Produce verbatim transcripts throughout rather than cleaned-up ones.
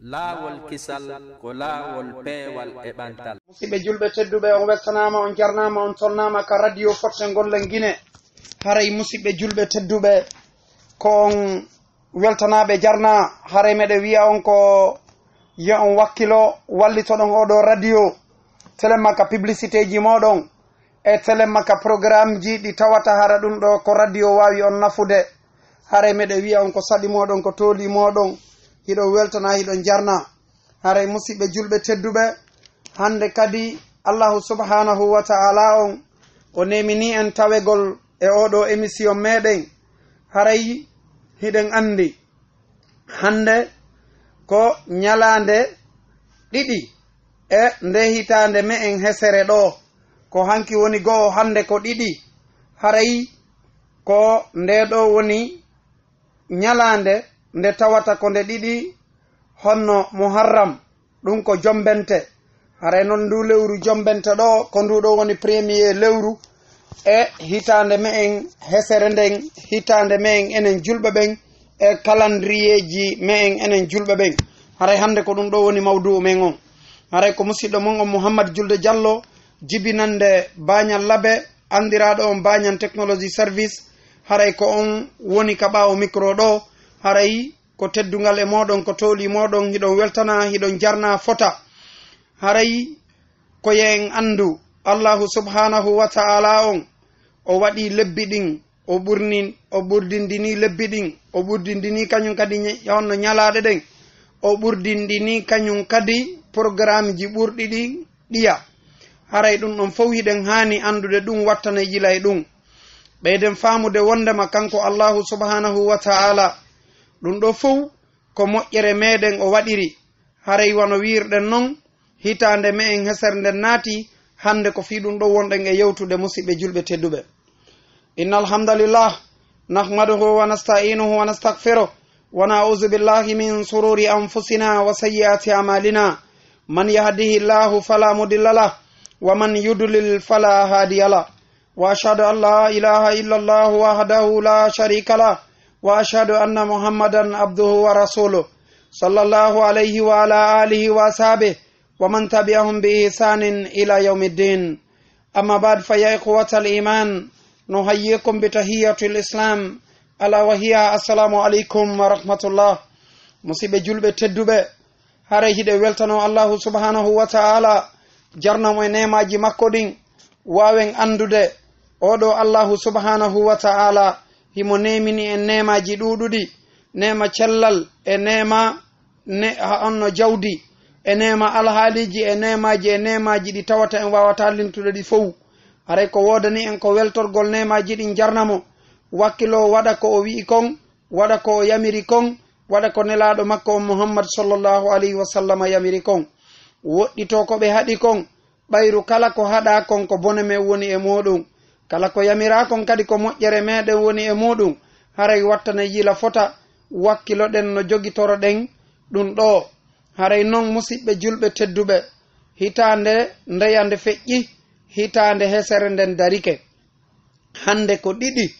Laawol kisal ko laawol peewal e ɓantal. Musidɓe julɓe tedduɓe, on weltanaama, on jarnaama, on tolnaama ka radio Fotte Ngollen Gine. Haray musidɓe julɓe tedduɓe, ko on weltanaaɓe jarnaa. Haray meɗe wiya on ko yo on wakkilo, wallitoɗon oɗo radio, telemma ka publicité ji mooɗon, e telemma ka programme ji ɗi tawata hara ɗum ɗo ko radio waawi on nafude. Haray meɗe wiya on ko saɗi mooɗon, ko tooli mooɗon, hiɗon weltana, hiɗon jarna. Haray musidɓe julɓe tedduɓe, hande kadi Allahu subhanahu wa ta'ala on o nemini en tawegol e oɗo émission meɗen. Haray hiɗen andi hande ko ñalaande ɗiɗi e nde hitaande me'en hesere ɗo. Ko hanki woni go'o, hande ko ɗiɗi. Haray ko nde ɗo woni ñalaande nde tawata ko nde ɗiɗi, honno Muharram, ɗum ko jombente. Haray noon ndu lewru jombente ɗo, ko ndu ɗo woni premier lewru e hitaande me'en hesere nden, hitaande me'en enen julɓe ɓen, e calendrier ji me'en enen julɓe ɓen. Haray hande ko ɗum ɗo woni mawdu'u men on. Haray ko musidɗo mon on Muhammad Julde Jallo, jibinande Bañal Labe, andiraaɗo on Bañal Technology Service. Haray ko on woni ka ɓaawo micro ɗo. Haray ko teddungal e mooɗon, ko tooli mooɗon, hiɗon weltana, hiɗon jarna fota. Haray ko yo en andu, Allahu subhanahu wa ta'ala on, o waɗi lebbi ɗin, o ɓurni, o ɓurdindini lebbi ɗin, o ɓurdindini kañum kadi ñe-, honno ñalaaɗe ɗen, o ɓurdindini kañum kadi programme ji ɓurɗi ɗin ɗiya. Haray ɗum ɗon fow hiɗen haani andude ɗum, wattana yila e ɗum. Ɓeyden faamude wondema kanko Allahu subhanahu wa ta'ala, ɗum ɗo fow ko moƴƴere meɗen o waɗiri. Haray wano wiirɗen non, hitaande me'en hesere nden naati, hande ko fii ɗum ɗo wonɗen e yewtude, musidɓe julɓe tedduɓe. إن الحمد لله نحمده ونستعينه ونستغفره ونعوذ بالله من شرور أنفسنا وسيئات أعمالنا. من يهده الله فلا مضل له ومن يضلل فلا هادي له. وأشهد أن لا إله إلا الله وحده لا شريك له. وأشهد أن محمدا عبده ورسوله. صلى الله عليه وعلى آله وأصحابه ومن تبعهم بإحسان إلى يوم الدين. أما بعد، فيا إخوة الإيمان، نحييكم بتحية الإسلام، ألا وهي السلام عليكم ورحمة الله. Musidɓe julɓe tedduɓe, haray hiɗen weltano Allahu subhanahu wa ta'ala, jarna mo e neemaaji makko ɗin. Waawen andude, oɗo Allahu subhanahu wa ta'ala, himo neemini en neemaaji ɗuuɗuɗi, neema cellal e neema ne-, ha onno jawdi, e neema alhaaliiji, e neemaaji, e neemaaji ɗi tawata en waawata lintude ɗi fow. Haray ko woodani en ko weltorgol neemaaji ɗin, jarna mo, wakkilo waɗa ko o wi'i kon, waɗa ko o yamiri kon, waɗa ko nelaaɗo makko on Muhammad sallallahu alayhi wa sallam yamiri kon. Woɗɗito ko ɓe haɗi kon, ɓayru kala ko haɗaa kon ko bone men woni e muuɗum, kala ko yamiraa kon kadi ko moƴƴere meɗen woni e muuɗum. Haray wattana yila fota, wakkiloɗen no jogitoroɗen ɗum ɗo. Haray non, musidɓe julɓe tedduɓe, hitaande ndeya nde feƴƴi, hitaande hesere nden darike. Hande ko ɗiɗi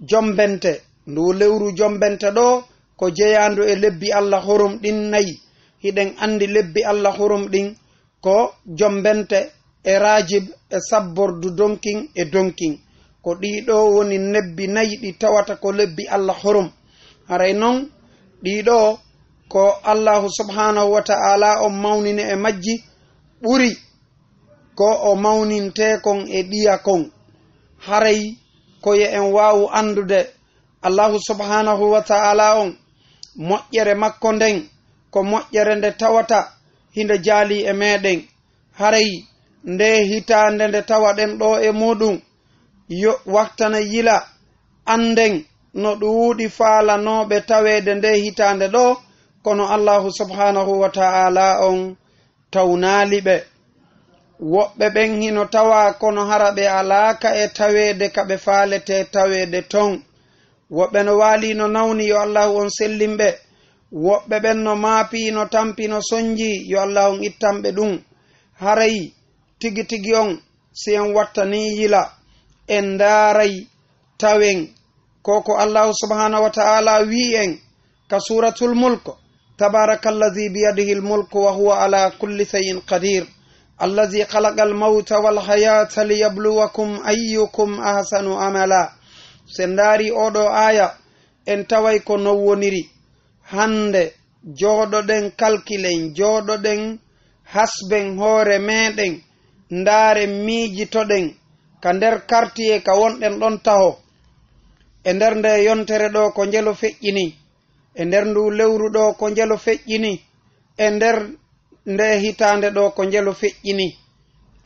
jombente, ndu lewru jombente ɗo, ko jeyaandu e lebbi Allah horum ɗin nayi. Hiɗen andi lebbi Allah horum ɗin ko jombente e Rajib e Sabbordu donkin e donkin. Ko ɗiɗo woni lebbi nayi ɗi tawata ko lebbi Allah horum. Haray non, ɗiɗo ko Allahu subhanahu wa ta'ala on mawnini e majji ɓuri ko o mawnintee kon e ɗiya kon. Haray ko yo en waawu andude, Allahu subhanahu wa ta'ala on, moƴƴere makko nden, ko moƴƴere nde tawata hinde jaalii e meɗen. Haray nde hitaande nde tawaɗen ɗo e muuɗum, yo wattana yila, anden no ɗuuɗi faalanooɓe taweede nde hitaande ɗo, kono Allahu subhanahu wa ta'ala on tawnaali ɓe. Woɓɓe ɓen hino tawaa, kono hara ɓe alaaka e taweede ka ɓe faaletee taweede ton. Woɓɓe no waalii, no nawni, yo Allahu on sellin ɓe. Woɓɓe ɓen no maapii, no tampi, no sonjii, yo Allahu on ittan ɓe ɗum. Haray tigi tigi on, si en wattanii yila, en ndaaray, tawen ko ko Allahu subhanahu wa ta'ala wi'i en ka Suuratul Mulk, تبارك الذي بيده الملك وهو على كل شيء قدير. الذي خلق الموت والحياة ليبلوكم أيكم أحسن عملا. So en ndaari oɗo aaya, en taway ko non woniri. Hannde, jooɗoɗen kalkilen, jooɗoɗen hasben hoore meɗen, ndaaren miijitoɗen ka nder kartiye ka wonɗen ɗon taho. E nder nde yontere ɗo ko njelo feƴƴini, e nder ndu lewru ɗo ko njelo feƴƴini, e nder nde hitaande ɗo ko njelo feƴƴini.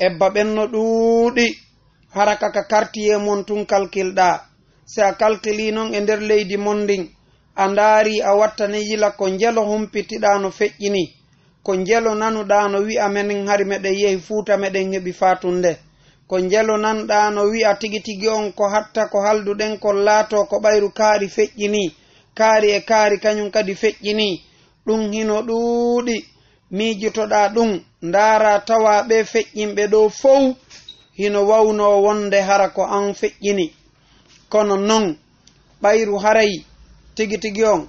Ebba ɓen no ɗuuɗi, hara ka ka kartiye mon tun kalkilɗaa. Si a kalkilii non e nder leydi mon ndin, a ndaari a wattane yila ko njelo humpitiɗaa no feƴƴini, ko njelo nanuɗaa no wi'a menen hari meɗen yehi Fuuta meɗen heɓi faatunde. Ko njelo nanɗaa no wi'a tigi tigi on ko hatta ko halduɗen kon laatoo ko ɓayru kaari feƴƴinii, kaari e kaari kañun kadi feƴƴinii. Ɗun hino ɗuuɗi. Miijitoɗaa ɗun, ndaaraa tawaa ɓee feƴƴinɓe ɗoo fow hino wawnoo wonde hara ko an feƴƴini. Kono non, ɓayru haray tigi tigi on,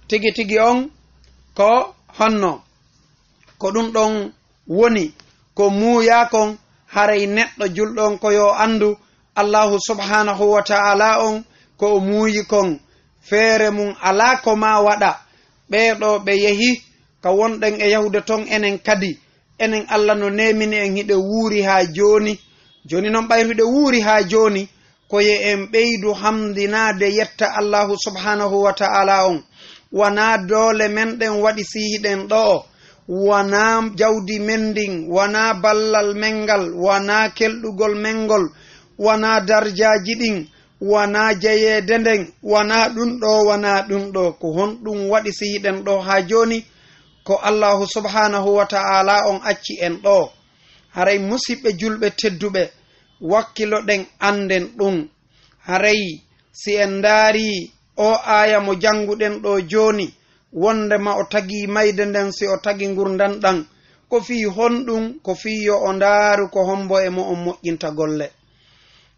tigi tigi on ko honno? Ko ɗun ɗon woni ko muuyaa kon, haray neɗɗo julɗo on ko yo anndu Allaahu subhaanahu wa ta'aalaa on ko o muuyi kon, feere mun alaa ko maa waɗa. Ɓee ɗoo ɓe yehi ka wonɗen e yahude ton, enen kadi, enen Alla no neemini en hiɗe wuuri haa jooni. Jooni non ɓayru hiɗe wuuri haa jooni, ko yo en ɓeydu hamdinaade yetta Allaahu subhaanahu wa ta'aalaa on. Wanaa doole men ɗen waɗi si hiɗen ɗoo, wanaa jawdi men ndin, wanaa ballal men ngal, wanaa kelɗugol men ngol, wanaa darjaaji ɗin, wanaa jeyeede nden, wanaa ɗun ɗoo, wanaa ɗun ɗoo. Ko honɗun waɗi si hiɗen ɗoo haa jooni? Ko Allaahu subhaanahu wa ta'aalaa on acci en ɗoo. Haray musiɓɓe julɓe tedduɓe, wakkiloɗen annden ɗun. Haray si en ndaarii oo aaya mo jannguɗen ɗoo jooni, wondema o tagii mayde nden, si o tagi ngurndan ɗan, ko fii honɗun? Ko fii yo o ndaaru ko hombo e mo'on moƴƴinta golle.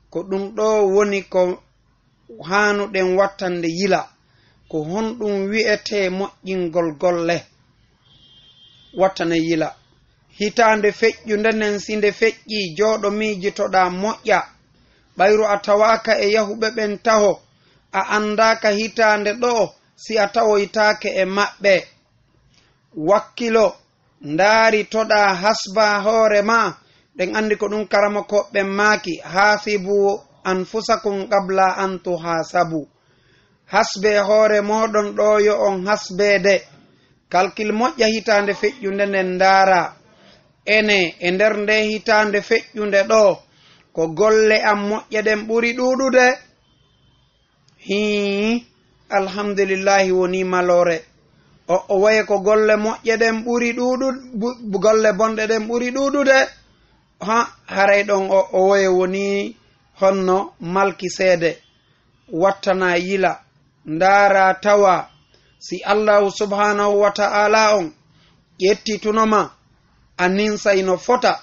Ko ɗun ɗoo woni ko haanuɗen wattande yila. Ko honɗun wi'etee moƴƴingol golle? Wattane yila. Hitaande feƴƴunde nden, si nde feƴƴii, jooɗo miijitoɗaa moƴƴa. Ɓayru a tawaaka e yahuɓe ɓen taho, a anndaaka hitaande ɗoo, si a tawoytaake e maɓɓe. Wakkilo, ndaaritoɗaa hasba hoore maa, ɗen anndi ko ɗun karamokooɓe ɓen maaki, "Haasibu anfusakum qabla an tuhaasabu." Hasbe hoore mooɗon ɗoo yo on hasbeede. Kalkil moƴƴa hitaande feƴƴunde nden ndaaraa. Ene, e nder ndee hitaande feƴƴunde ɗoo, ko golle am moƴƴe ɗen ɓuri ɗuuɗude? Hii, alhamdulillahi wonii maloore. O, o waye ko golle moƴƴe ɗen ɓuri ɗuuɗu-, bu-, bu-, golle bonɗe ɗen ɓuri ɗuuɗude? Ha, haray ɗon o, o waye wonii honno malki seede. Wattanaa yila, ndaaraa tawaa si Allaahu subhaanahu wa ta'aalaa on ƴettituno ma, a ninsay no fota.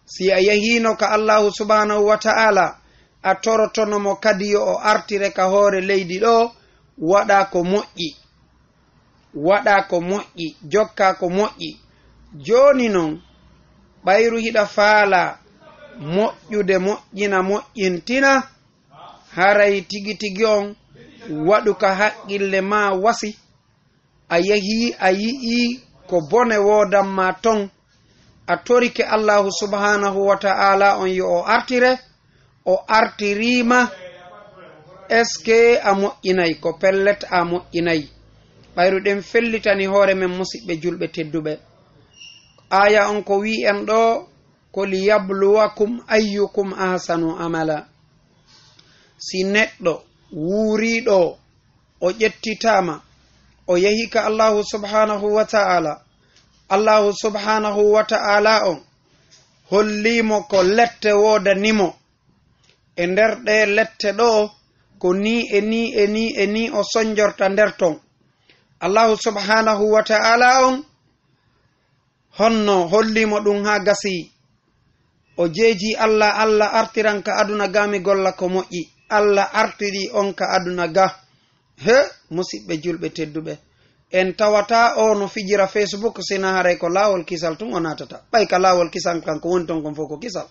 Si a yahiino ka Allaahu subhaanahu wa ta'aalaa, a torotono mo kadi yo o artire ka hoore leydi ɗoo, waɗaa ko moƴƴi. Waɗaa ko moƴƴi, jokkaa ko moƴƴi. Jooni non, ɓayru hiɗa faalaa moƴƴude, moƴƴina, moƴƴintina, haray tigi tigi on waɗu ka haqqille maa wasi. A yehii, a yi'ii ko bone woodan maa ton, a torike Allaahu subhaanahu wa ta'aalaa on yo o artire, o artirii ma, est-ce que a moƴƴinay? Ko pellet a moƴƴinay. Ɓayru ɗen fellitani hoore men, musiɓɓe julɓe tedduɓe. Aaya on ko wi'i en ɗoo, ko "Liyabluwakum ayyukum ahsanu amala." Si neɗɗo wuuriiɗo o ƴettitaama, o yehi ka Allaahu subhaanahu wa ta'aalaa, Allaahu subhaanahu wa ta'aalaa on hollii mo ko lette woodani mo. E nder ɗee lette ɗoo, ko nii e nii e nii e nii o sonjorta nder ton. Allaahu subhaanahu wa ta'aalaa on honno hollii mo ɗun haa gasii? O jeejii Alla, Alla artiran ka aduna gaa mi golla ko moƴƴi. Alla artirii on ka aduna gaa. He, musiɓɓe julɓe tedduɓe, en tawata o no fijira Facebook, sina haray ko laawol kisal tun o naatata. Ɓay ka laawol kisal kan ko woni ton kon fof ko kisal.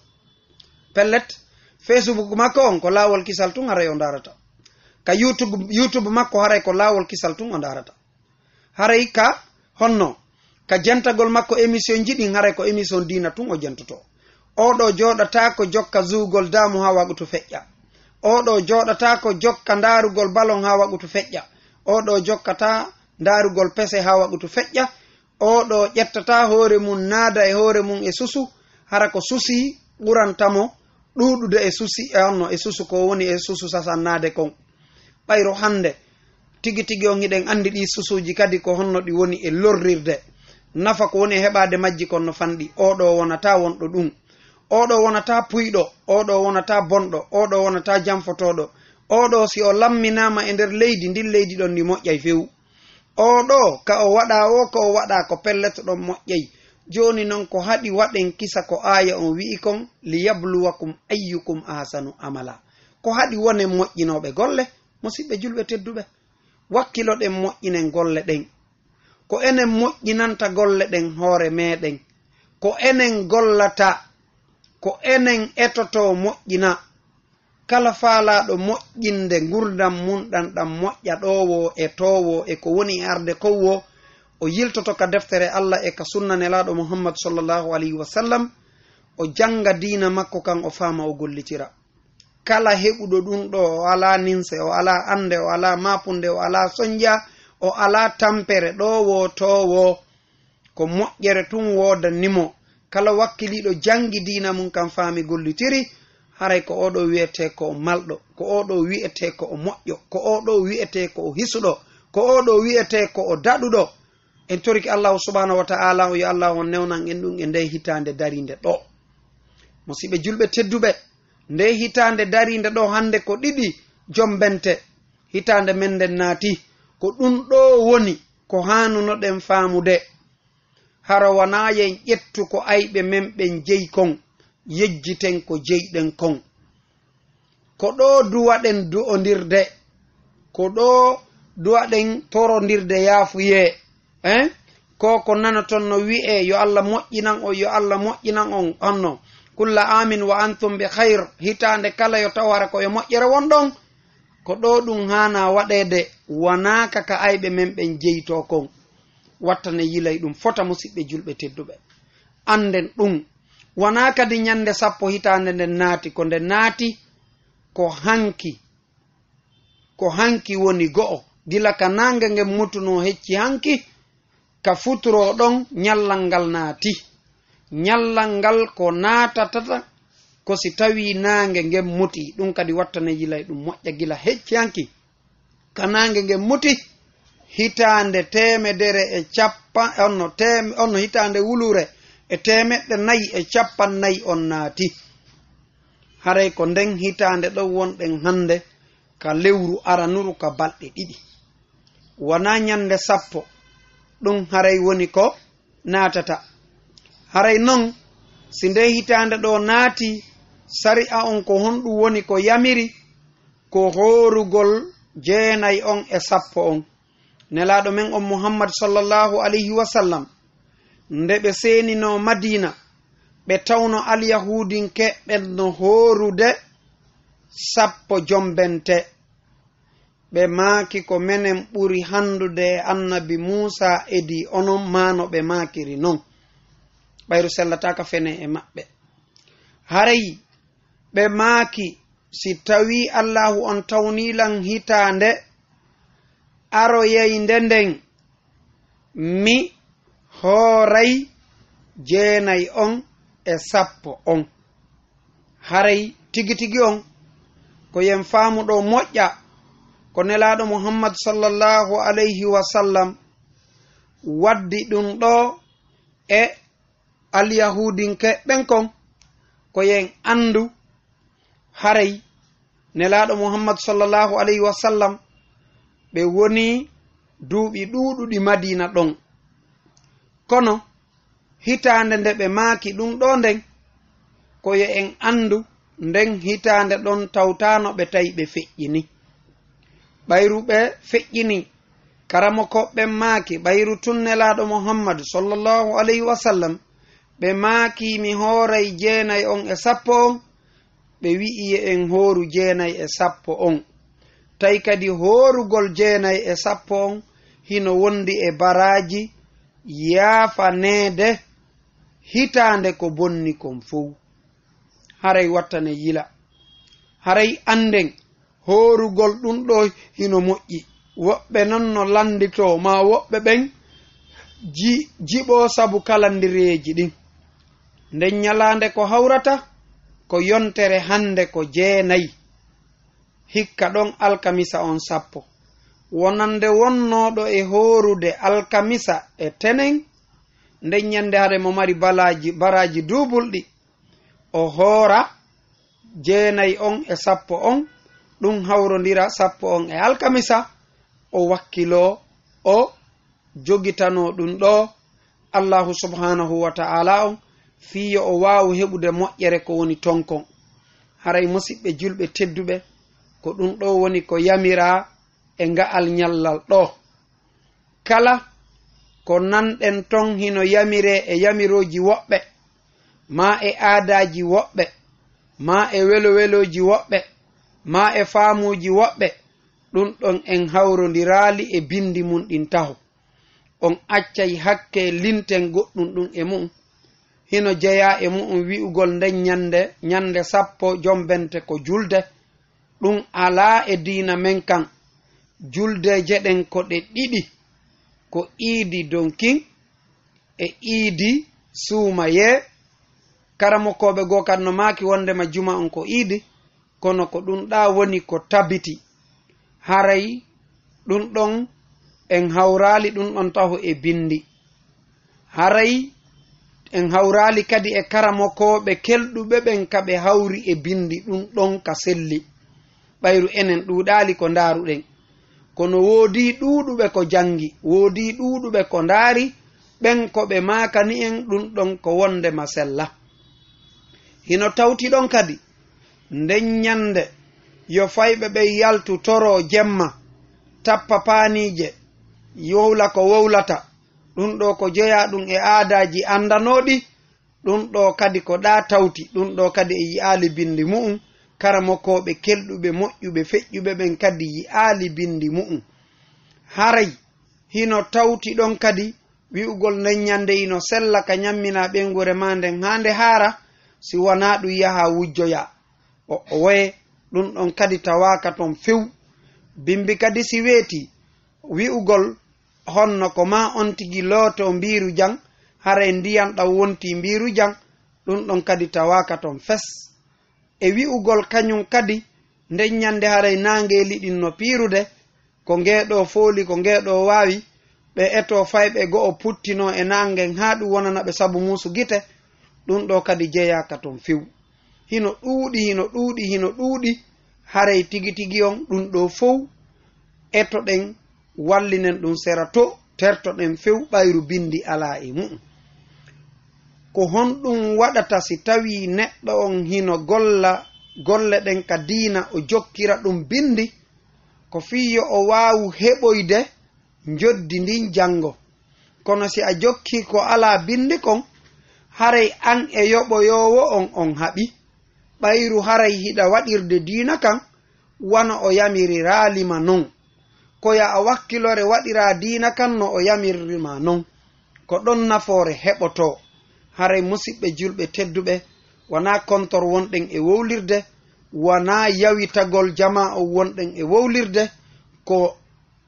Pellet, Facebook makko on ko laawol kisal tun haray o ndaarata. Ka YouTube, YouTube makko haray ko laawol kisal tun o ndaarata. Haray ka honno? Ka jentagol makko émission ji ɗin, haray ko émission diina tun o jentoto. Oɗo jooɗata ko jokka zuugol daamu haa waqutu feƴƴa. Oɗo jooɗata ko jokka ndaarugol balon haa waqutu feƴƴa. Oɗo jokkata ndaarugol pese haa waqutu feƴƴa. Oɗo ƴettata hoore mum, naada e hoore mum e susu, hara ko susi ɓuranta mo ɗuuɗude e susi, e honno, e susu ko woni e susu sasannaade kon. Ɓayro hannde, tigi tigi on hiɗen anndi ɗi susuuji kadi ko honno ɗi woni e lorrirde. Nafa ko woni e heɓaade majji kon no fanɗi. Oɗo wonata wonɗo ɗum. Oɗo wonata puyɗo, oɗo wonata bonɗo, oɗo wonata janfotooɗo. Oɗo si o lamminaama e nder leydi, ndin leydi ɗon ndi moƴƴay few. Oɗo ka o waɗa o, ko o waɗa ko pellet ɗon moƴƴay. Jooni non ko haɗi waɗen kisa ko aaya on wi'i kon, "Liyabluwakum ayyukum ahsanu amala." Ko haɗi wonen moƴƴinooɓe golle, musiɓɓe julɓe tedduɓe. Wakkiloɗen moƴƴinen golle ɗen. Ko enen moƴƴinanta golle ɗen hoore meɗen. Ko enen gollata, ko enen etoto moƴƴina. Kala faalaaɗo moƴƴinde ngurndan mum ɗan, ɗan moƴƴa ɗoo woo e too woo e ko woni e arde kon woo, o yiltoto ka deftere Allah e ka sunna Nelaaɗo Muhammad sallallahu alayhi wa sallam, o jannga diina makko kan, o faama, o gollitira. Kala heɓuɗo ɗum ɗoo, o alaa ninse, o alaa annde, o alaa maapunde, o alaa sonnja, o alaa tampere, ɗoo woo too woo, ko moƴƴere tun woodani mo. Kala wakkiliiɗo janngi diina mum kan, faami, gollitiri, haray ko oo ɗoo wi'etee ko o malɗo, ko oo ɗoo wi'etee ko o moƴƴo, ko oo ɗoo wi'etee ko o hisuɗo, ko oo ɗoo wi'etee ko o daɗuɗo. En torike Allahu subhanahu wa ta'ala, o yo Allahu on newnan en ɗum e ndee hitaande dariinde ɗoo. Musiɓɓe julɓe tedduɓe, ndee hitaande dariinde ɗoo hannde ko ɗiɗi jombente. Hitaande men nden naati, ko ɗum ɗoo woni ko haanunoɗen faamude. Hara wanaa yen ƴettu ko ayɓe men ɓen jeyi kon, yejjiten ko jeyɗen kon. Ko ɗoo duwaɗen du'ondirde, ko ɗoo duwaɗen torondirde yaafuyee. Hein? Ko ko nanoton no wi'ee, "Yo Allah moƴƴinan on, yo Allah moƴƴinan on," honno, "Kulla aamin wa antum bi khayr," hitaande kala yo taw hara ko yo moƴƴere wonɗon. Ko ɗoo ɗum haanaa waɗeede, wanaaka ka ayɓe men ɓen jeytoo kon. Wattane yilay ɗum fota, musiɓɓe julɓe tedduɓe. Annden ɗum, wanaa kadi ñannde sappo hitaande nden naati, ko nde naati, ko hanki, ko hanki woni go'o, gila ka naange ngen mutunoo hecci hanki, ka futuroo ɗon ñallal ngal naati. Ñallal ngal ko naatatata ko si tawii naange ngen mutii, ɗum kadi wattane yilay ɗum moƴƴa gila hecci hanki. Ka naange ngen muti, hitaande teemedere e cappa-, onno teem-, onno hitaande wuluure e teemeɗɗe nayi e cappanɗe nayi on naati. Haray ko nden hitaande ɗon wonɗen hannde ka lewru aranuru ka balɗe ɗiɗi. Wanaa ñannde sappo, ɗum haray woni ko naatata. Haray non, si ndee hitaande ɗoo naati, sari'a on ko honɗum woni ko yamiri? Ko hoorugol jeenay on e sappo on. Nelaaɗo men on Muhammad sallallahu alayhi wa sallam, nde ɓe seeninoo Madiina, ɓe tawno Alyahuudinke ɓen no hoorude sappo jombente. Ɓe maaki, "Ko menen ɓuri hanndude e Annabi Muusaa edii onon, maa no ɓe maakiri non. Ɓayru sellataaka fene e maɓɓe." Haray ɓe maaki, "Si tawii Allaahu on tawnii lan hitaande aroyayde nden, mi hooray jeenay on e sappo on." Haray tigi tigi on, ko yen faamu ɗoo moƴƴa, ko Nelaaɗo Muhammad sallallahu alayhi wa sallam waddi ɗum ɗoo e Alyahuudinke ɓen kon, ko yen anndu haray Nelaaɗo Muhammad sallallahu alayhi wa sallam, ɓe woni duuɓi ɗuuɗuɗi Madiina ɗon. Kono hitaande nde ɓe maaki ɗum ɗoo nden, ko yo en anndu nden hitaande ɗon tawtaano ɓe tawi ɓe feƴƴini. Ɓayru ɓe feƴƴini, karamokooɓe ɓen maaki, ɓayru tun Nelaaɗo Muhammadu sallallahu alayhi wa sallam, ɓe maaki, "Mi hooray jeenay on e sappo on?" Ɓe wi'i, "Ye en hooru jeenay e sappo on." Tawi kadi hoorugol jeenay e sappo on hino wondi e baraaji yaafaneede hitaande ko bonni kon fow. Haray wattane yila. Haray annden hoorugol ɗun ɗoo hino moƴƴi. Woɓɓe non no lannditoo, maa woɓɓe ɓen ji-, jiɓoo sabu kalandireeji ɗin. Nden ñalaande ko hawrata ko yontere hannde ko jeenay. Hikka ɗon alkamisa on sappo. Wonande wonnooɗo e hoorude alkamisa e tenen, nden ñande hare mo mari balaaji, baraaji duubulɗi, o hoora jeenay on e sappo on, ɗun hawrondira sappo on e alkamisa, o wakkiloo, o jogitanoo ɗun ɗoo Allaahu subhaanahu wa ta'aalaa on, fii yo o waawu heɓude moƴƴere ko woni ton kon. Haray musiɓɓe julɓe tedduɓe, ko ɗun ɗoo woni ko yamiraa e nga'al ñallal ɗoo. Kala ko nanɗen ton hino yamiree e yamirooji woɓɓe, maa e aadaaji woɓɓe, maa e welowelooji woɓɓe, maa e faamuuji woɓɓe, ɗun ɗon en hawrondiraali e bindi mun ɗin taho. On accay hakkee linten goɗɗun ɗun e mu'un. Hino jeyaa e mu'un wi'ugol nden ñande, ñande sappo jombente ko julde. Ɗun alaa e diina men kan. Juldeeje ɗen ko ɗe ɗiɗi, ko iidi donkin e iidi suumayee. Karamokooɓe goo kan no maaki wondema juma on ko iidi, kono ko ɗun ɗaa woni ko tabiti. Haray ɗun ɗon en hawraali ɗun ɗon taho e bindi. Haray en hawraali kadi e karamokooɓe kelɗuɓe ɓen ka ɓe hawri e bindi ɗun ɗon ka selli. Ɓayru enen ɗuuɗaali ko ndaaruɗen. Kono woodii ɗuuɗuɓe ko janngi, woodii ɗuuɗuɓe ko ndaari, ɓen ko ɓe maakani en ɗun ɗon ko wondema sella. Hino tawti ɗon kadi, nden ñande yo fayɓe ɓen yaltu toroo jemma, tappa paaniije, wowla ko wowlata. Ɗun ɗoo ko jeyaa ɗun e aadaaji anndanooɗi, ɗun ɗoo kadi ko ɗaa tawti, ɗun ɗoo kadi e yi'aali bindi mu'un, karamokooɓe kelɗuɓe, moƴƴuɓe, feƴƴuɓe ɓen kadi yi'aali bindi mu'un. Haray hino tawti ɗon kadi wi'ugol nden ñande hino sella ka ñamminaa ɓeynguure maa nden haa nde haara, si wanaa ɗun yahaa wujjoyaa. O, o woye, ɗun ɗon kadi tawaaka ton few. Bimbi kadi si weetii, wi'ugol honno ko maa on tigi lootoo mbiiru jan, haray ndiyan ɗan wontii mbiiru jan, ɗun ɗon kadi tawaaka ton fes. E wi'ugol kañun kadi, nden ñande haray naangeeli ɗin no piirude, ko ngee ɗoo fooli, ko ngee ɗoo waawi, ɓe etoo fayɓe go'o puttinoo e naangen haa ɗun wonana ɓe sabu muusu gite, ɗun ɗoo kadi jeyaaka ton few. Hino ɗuuɗi, hino ɗuuɗi, hino ɗuuɗi, haray tigi tigi on ɗun ɗoo fow etoɗen, wallinen ɗun sera to, tertoɗen few ɓayru bindi alaa e mu'un. Ko honɗun waɗata si tawii neɗɗo on hino golla golle ɗen ka diina, o jokkira ɗun bindi, ko fii yo o waawu heɓoyde njoddi ndin janngo? Kono si a jokkii ko alaa bindi kon, haray an e yoɓoyoowo on, on haɓi. Ɓayru haray hiɗa waɗirde diina kan, wano o yamiriraali ma non. Ko yo a wakkilore waɗiraa diina kan no o yamiriri ma non. Ko ɗon nafoore heɓotoo. Haray musiɓɓe julɓe tedduɓe, wanaa kontor wonɗen e wowlirde, wanaa yawitagol jamaa on wonɗen e wowlirde, ko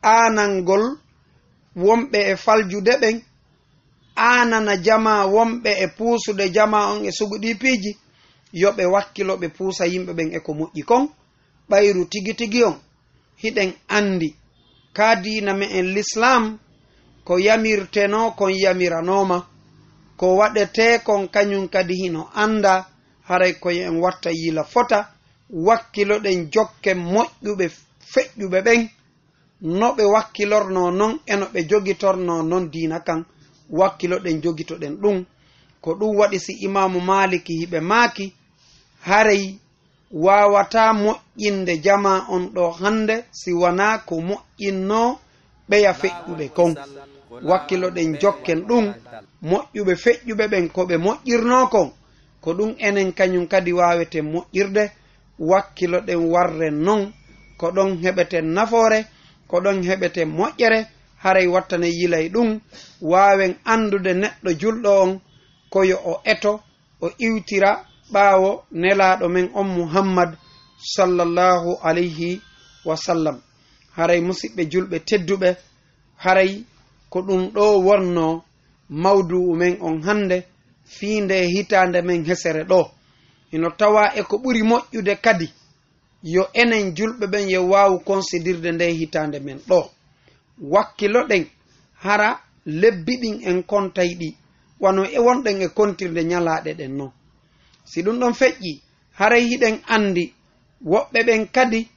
aanangol wonɓe e faljude ɓen, aanana jamaa wonɓe e puusude jamaa on e sugu ɗii piiji, yo ɓe wakkilo ɓe puusa yimɓe ɓen e ko moƴƴi kon, ɓayru tigi tigi on. Hiɗen anndi, ka diina me'en Lislaam, ko yamirtenoo kon yamiranooma, ko waɗetee kon kañun kadi hino anndaa, haray ko yo en watta yila fota, wakkiloɗen jokken moƴƴuɓe feƴƴuɓe ɓen, no ɓe wakkilornoo non e no ɓe jogitornoo non diina kan, wakkiloɗen jogitoɗen ɗun. Ko ɗun waɗi si Imaamu Maaliki hiɓe maaki, haray waawataa moƴƴinde jamaa on ɗoo hannde si wanaa ko moƴƴinnoo ɓeya feƴƴuɓe kon. Wakkiloɗen jokken ɗum, moƴƴuɓe feƴƴuɓe ɓen ko ɓe moƴƴirnoo kon, ko ɗum enen kañum kadi waaweten moƴƴirde. Wakkiloɗen warren non, ko ɗon heɓeten nafoore, ko ɗon heɓeten moƴƴere, haray wattanee yilay ɗum, waawen anndude neɗɗo julɗo on ko yo o eto, o iwtira ɓaawo Nelaaɗo men on Muhammad sallallahu alayhi wa sallam. Haray musiɓɓe julɓe tedduɓe, haray ko ɗum ɗoo wonnoo mawdu'u men on hannde fii ndee hitaande men hesere ɗoo. Hino tawaa e ko ɓuri moƴƴude kadi yo enen julɓe ɓen yo waawu konsidirde ndee hitaande men ɗoo. Wakkiloɗen hara lebbi ɗin en kontay ɗi, wano e wonɗen e kontirde ñalaaɗe ɗen non. Si ɗum ɗon feƴƴii, haray hiɗen anndi woɓɓe ɓen kadi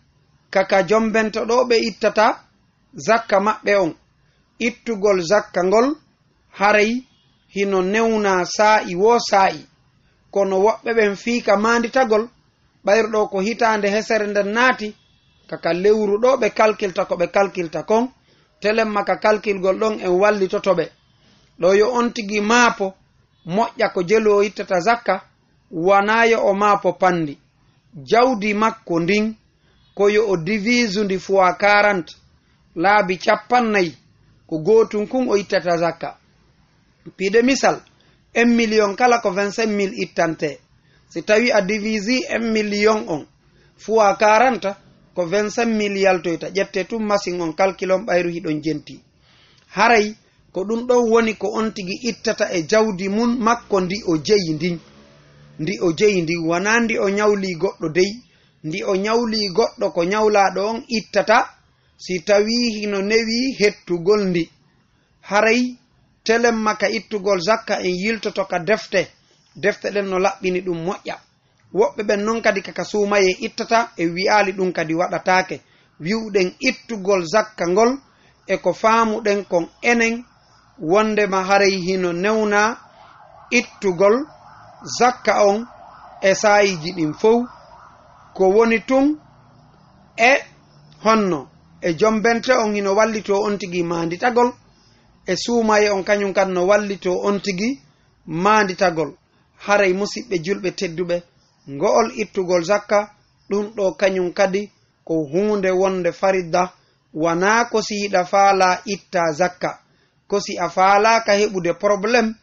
ka ka jombento ɗoo ɓe ittata zakka maɓɓe on. Ittugol zakka ngol haray hino newnaa saa'i woo saa'i, kono woɓɓe ɓen fii ka maanditagol, ɓayru ɗoo ko hitaande hesere nden naati, ka ka lewru ɗoo ɓe kalkilta ko ɓe kalkilta kon, telemma ka kalkilgol ɗon en wallitoto ɓe. Ɗoo yo on tigi maapo, moƴƴa ko jelu o ittata zakka, wanaa yo o maapo panndi. Jawdi makko ndin, ko yo o divisu ndi fois quarante, laabi cappannayi, ko gootun kun o ittata zakka. Piide misal, un million kala ko vingt-cinq mille ittante. Si tawi a divisi un million on fois quarante, ko vingt-cinq mille yaltoyta. Ƴette tun masin on, kalkilon ɓayru hiɗon jenti. Haray ko ɗum ɗon woni ko on tigi ittata e jawdi mun makko ndi o jeyi ndin. Ndi o jeyi ndin, wanaa ndi o ñawlii goɗɗo dey. Ndi o ñawlii goɗɗo, ko ñawlaaɗo on ittata, si tawii hino newii hettugol ndi. Haray telemma ka ittugol zakka en yiltoto ka defte. Defte ɗen no laɓɓini ɗum moƴƴa. Woɓɓe ɓen non kadi ka ka suumayee ittata, en wi'aali ɗum kadi waɗataake. Wi'uɗen ittugol zakka ngol e ko faamuɗen kon enen, wondema haray hino newnaa ittugol zakka on e saa'iiji ɗin fow. Ko woni tun e honno e jombente on hino wallitoo on tigi maanditagol, e suumayee on kañum kan no wallitoo on tigi maanditagol. Haray musiɓɓe julɓe tedduɓe, ngo'ol ittugol zakka, ɗum ɗoo kañum kadi ko huunde wonde faridda, wanaa ko si hiɗa faalaa ittaa zakka, ko si a faalaaka heɓude problème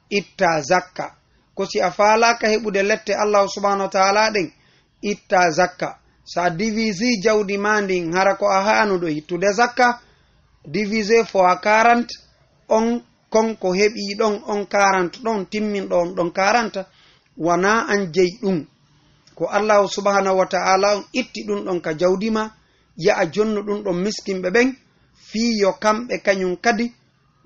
ittaa zakka, ko si a faalaaka heɓude lette Allahu subhanahu wa ta'ala ɗen ittaa zakka. Sa divisi jawdi maa ndin, hara ko a haanuɗo ittude zakka, divisé fois quarante, on kon ko heɓii ɗon on quarante ɗon, timminɗo on ɗon quarante, wanaa an jeyi ɗum. Ko Allahu subhanahu wa ta'ala on itti ɗum ɗon ka jawdi maa, ya'a jonnu ɗum ɗon miskinɓe ɓen, fii yo kamɓe kañum kadi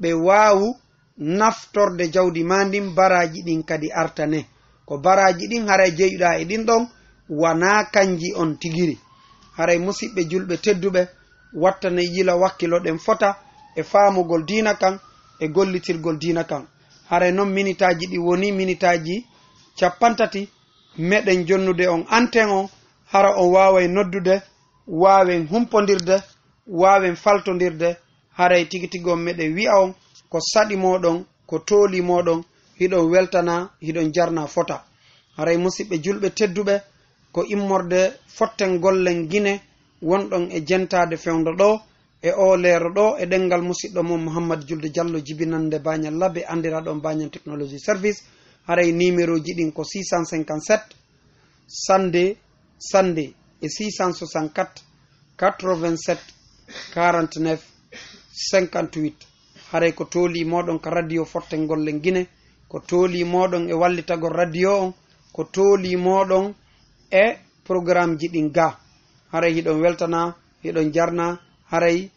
ɓe waawu naftorde jawdi maa ndin, baraaji ɗin kadi artane. Ko baraaji ɗin haray jeyuɗaa e ɗin ɗon, wanaa kanji on tigiri. Haray musiɓɓe julɓe tedduɓe, wattanee yila wakkiloɗen fota e faamugol diina kan, e gollitirgol diina kan. Haray non minitaaji ɗi woni minitaaji cappanɗe tati, meɗen jonnude on anten on, hara on waaway noddude, waawen humpondirde, waawen faltondirde, haray tigi tigi on meɗen wi'a on ko saɗi mooɗon, ko tooli mooɗon, hiɗon weltana, hiɗon jarna fota. Haray musiɓɓe julɓe tedduɓe, ko immorde fotten gollen Gine wonɗon e jentaade fewndo ɗoo, e oo leero ɗoo, e ɗenngal musiɗɗo mon Muhammad Julde Jallo jibinannde Bañal Labe, anndiraaɗo on Bañal Technology Service. Haray nimerooji ɗin ko six cent cinquante-sept, cent deux, cent deux e six cent soixante-quatre, quatre-vingt-sept, quarante-neuf, cinquante-huit. Haray ko tooli mooɗon ka radio Fotten Gollen Gine, ko tooli mooɗon e wallitagol radio on, ko tooli mooɗon e programmeji ɗin ga. Haray hiɗon weltana, hiɗon jarna, haray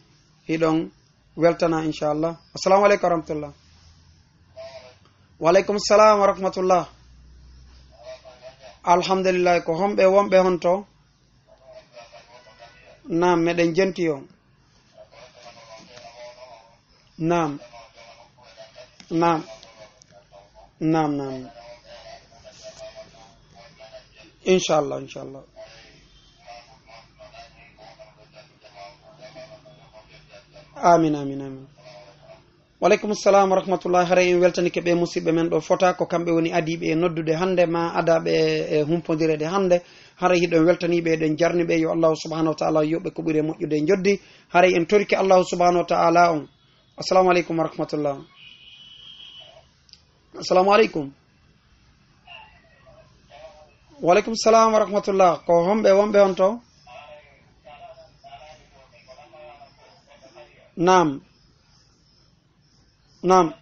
hiɗon weltana, inchallah. Assalamu aleykum wa rahmatullah. Wa aleykum salam wa rahmatullah. Alhamdulillah, ko homɓe wonɓe honto? Naam, meɗen jenti on. Naam. Naam. Naam, naam. Inchallah, inchallah. Amin, amin, amin. Waleykum salam wa rahmatullah. Haray en weltanike ɓe musidɓe men ɗo fota, ko kamɓe woni adiiɓe e noddude hannde, ma adaɓe e humpondireede hannde. Haray hiɗen weltaniɓe, eɗen jarniɓe, yo Allahu subhanahu wa taala yoɓɓe ko ɓuri e moƴƴude e njoddi. Haray en torike Allahu subhanahu wa taala on. Assalamu aleykum wa rahmatullah. Assalamu aleykum. Waleykum salam wa rahmatullah. Ko homɓe wonɓe on to? Naam. Naam.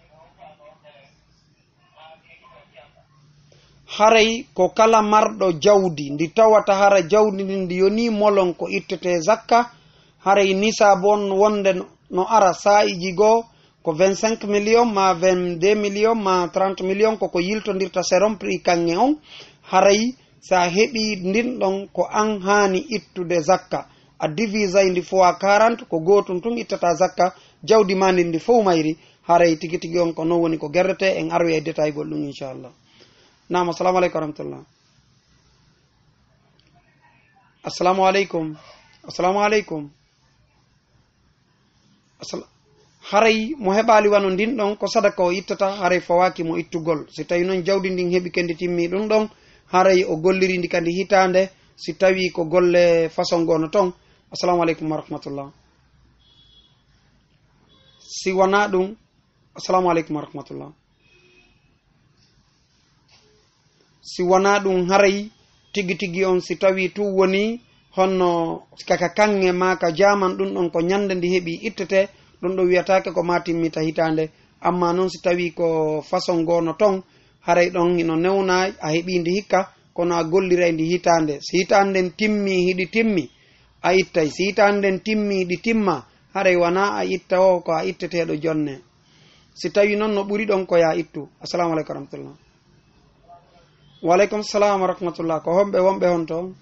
Haray ko kala marɗo jawdi, ndi tawata hara jawdi ndin ndi yonii molon ko ittete zakka, haray nisaabu on wonde no ara saa'iiji goo ko vingt-cinq millions ma vingt-deux millions ma trente millions, koko yiltondirta selon prix kaŋŋe on. Haray sa heɓii ndin ɗon, ko an haani ittude zakka. A divisay ndi fois quarante, ko gootun tun ittata zakka, jawdi ma ndin ndi fow mayri. Haray tigi tigi on ko non woni ko gerrete, en aroya e détail gol ɗum inchallah. Naam, assalamu aleykum wa rahmatullah. Assalamu aleykum. Assalamu aleykum. Asala-, haray mo heɓaali wano ndin ɗon, ko sadaka o ittata, haray fawaaki mo ittugol. Si tawi non jawdi ndin heɓi ke ndi timmi ɗum ɗon, haray o golliri ndi kadi hitaande, si tawi ko golle façon goo no ton. Assalamu aleykum wa rahmatullah. Si wanaa ɗum, assalamu aleykum wa rahmatullah. Si wanaa ɗum, haray tigi tigi on, si tawi tun woni honno ka, ka kaŋŋe ma ka jaaman ɗum ɗon, ko ñande ndi heɓi ittete, ɗum ɗon wiyataake ko ma timmita hitaande. Amma non si tawi ko façon goo no ton, haray ɗon hino newnaa, a heɓi ndi hikka, kono a golliray ndi hitaande. Si hitaande nden timmi, hiɗi timmi, a ittay. Si hitaande nden timmi, ɗi timma, haray wanaa a itta o, ko a itteteeɗo jonne. Si tawi non no ɓuri ɗon, ko ya ittu. Assalamu aleykum wa rahmatullah. Wa aleykum salam wa rahmatullah. Ko homɓe wonɓe hon to?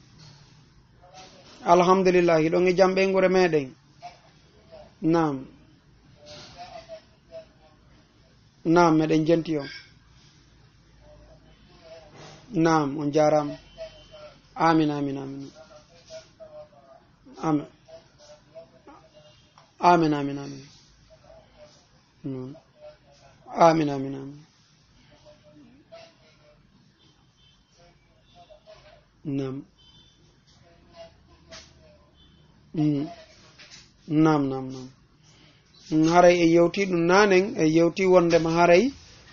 Alhamdulillah, hiɗon e jam ɓeynguure meɗen. Naam. Naam, meɗen jenti on. Naam, on jaaraama. Amin, amin, amin. Amin. Amin, amin, amin. Mm. Amin, amin, amin. Naam. Mm. Naam, naam, naam. Mm, haray en yewti ɗum naanen, en yewti wondema haray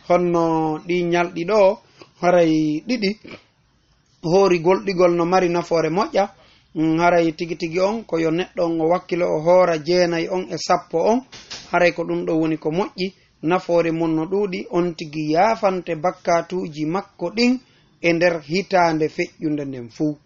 honno ɗi ñalɗi ɗo, haray ɗiɗi, hoori golɗigol no mari nafoore moƴƴa. Mm, haray tigi tigi on ko yo neɗɗo on o wakkilo o hoora jeenay on e sappo on, haray ko ɗum ɗo woni ko moƴƴi. Nafoore mun no ɗuuɗi, on tigi yaafante bakkaatuuji makko ɗin e nder hitaande feƴƴunde nden fuu.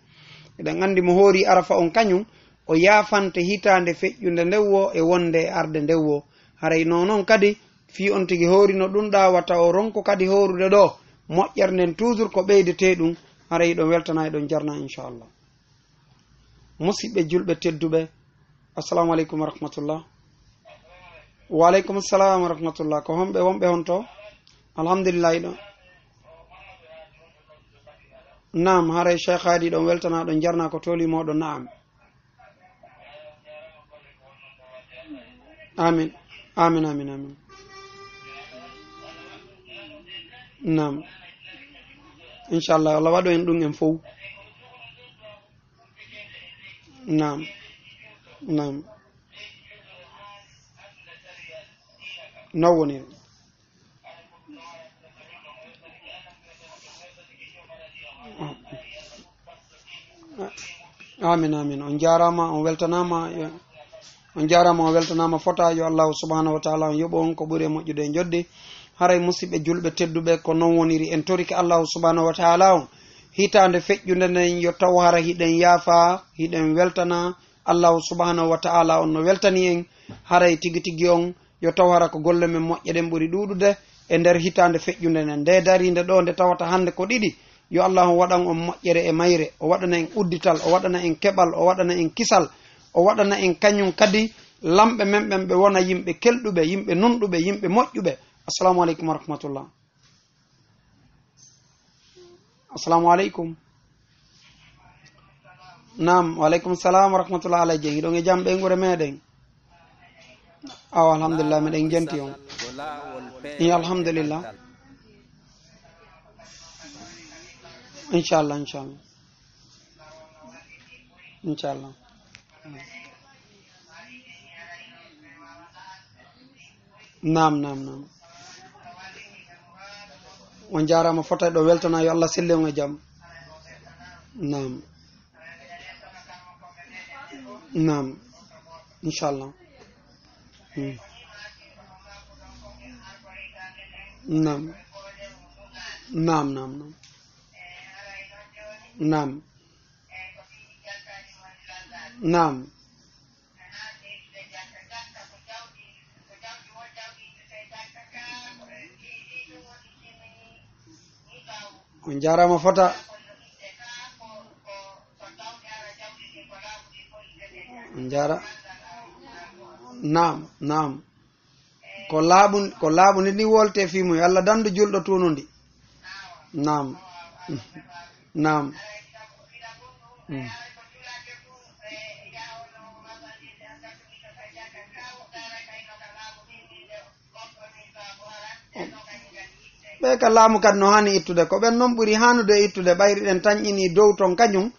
Eɗen anndi mo hoori Arafa on kañum, o yaafante hitaande feƴƴunde nden woo e wonde e arde nden woo. Haray non non kadi, fii on tigi hoorino ɗum ɗaa, wata o ronko kadi hoorude ɗoo. Moƴƴere nden toujours ko ɓeydetee ɗum, haray ɗon weltanaa, ɗon jarnaa, inchallah. Musidɓe julɓe tedduɓe, assalamu aleykum wa rahmatullah. Wa aleykum salam wa rahmatullah. Ko homɓe wonɓe hon to? Alhamdulillah, ɗon. Naam, haray Cheikh Hadi ɗon weltanaa, ɗon jarnaa ko tooli mooɗon, naam. Amin. Amin, amin, amin. Naam. Inchallah, Allah waɗo en ɗum en fow. Naam. Naam. No woniri. Amin, amin. On jaaraama, on weltanaama, on jaaraama, on weltanaama fota. Yo Allahu subhanahu wa taala on yoɓo on ko ɓuri e moƴƴude e njoddi. Haray musidɓe julɓe tedduɓe, ko non woniri. En torike Allahu subhanahu wa taala on hitaande feƴƴunde nden, yo taw hara hiɗen yaafa, hiɗen weltana Allahu subhanahu wa taala on no weltani en. Haray tigi tigi on yo taw hara ko golle men moƴƴe ɗen ɓuri ɗuuɗude e nder hitaande feƴƴunde nden. Nde dariinde ɗo, nde tawata hannde ko ɗiɗi, yo Allahu waɗan on moƴƴere e mayre, o waɗana en uddital, o waɗana en keɓal, o waɗana en kisal, o waɗana en kañum kadi lamɓe men ɓen ɓe wona yimɓe kelɗuɓe, yimɓe nunɗuɓe, yimɓe moƴƴuɓe. Assalamu aleykum wa rahmatullah. Assalamu aleykum. Naam, wa aleykum salam wa rahmatullah Alhaji Dieng. Hiɗon e jam ɓeynguure meɗen? Awa, alhamdulillah, meɗen jenti on. I, alhamdulillah. Inchallah, inchallah. Inchallah. Naam, naam, naam. On jaaraama fota ɗo weltana, yo Allah selle on e jam. Naam. Naam. Inchallah. Hmm. Naam. Naam, naam, naam. Naam. Naam. On jaaraama fota. On jaara-, naam, naam. Ko laaɓu, ko laaɓu ndi, ndi wolte fii mum. Yo Allah dandu julɗo tuunundi. Naam. Naam. Mm. Ɓe ka laamu kadi no haani ittude. Ko ɓen non ɓuri haanude ittude. Ɓayri ɗen tanƴini dow ton kañum.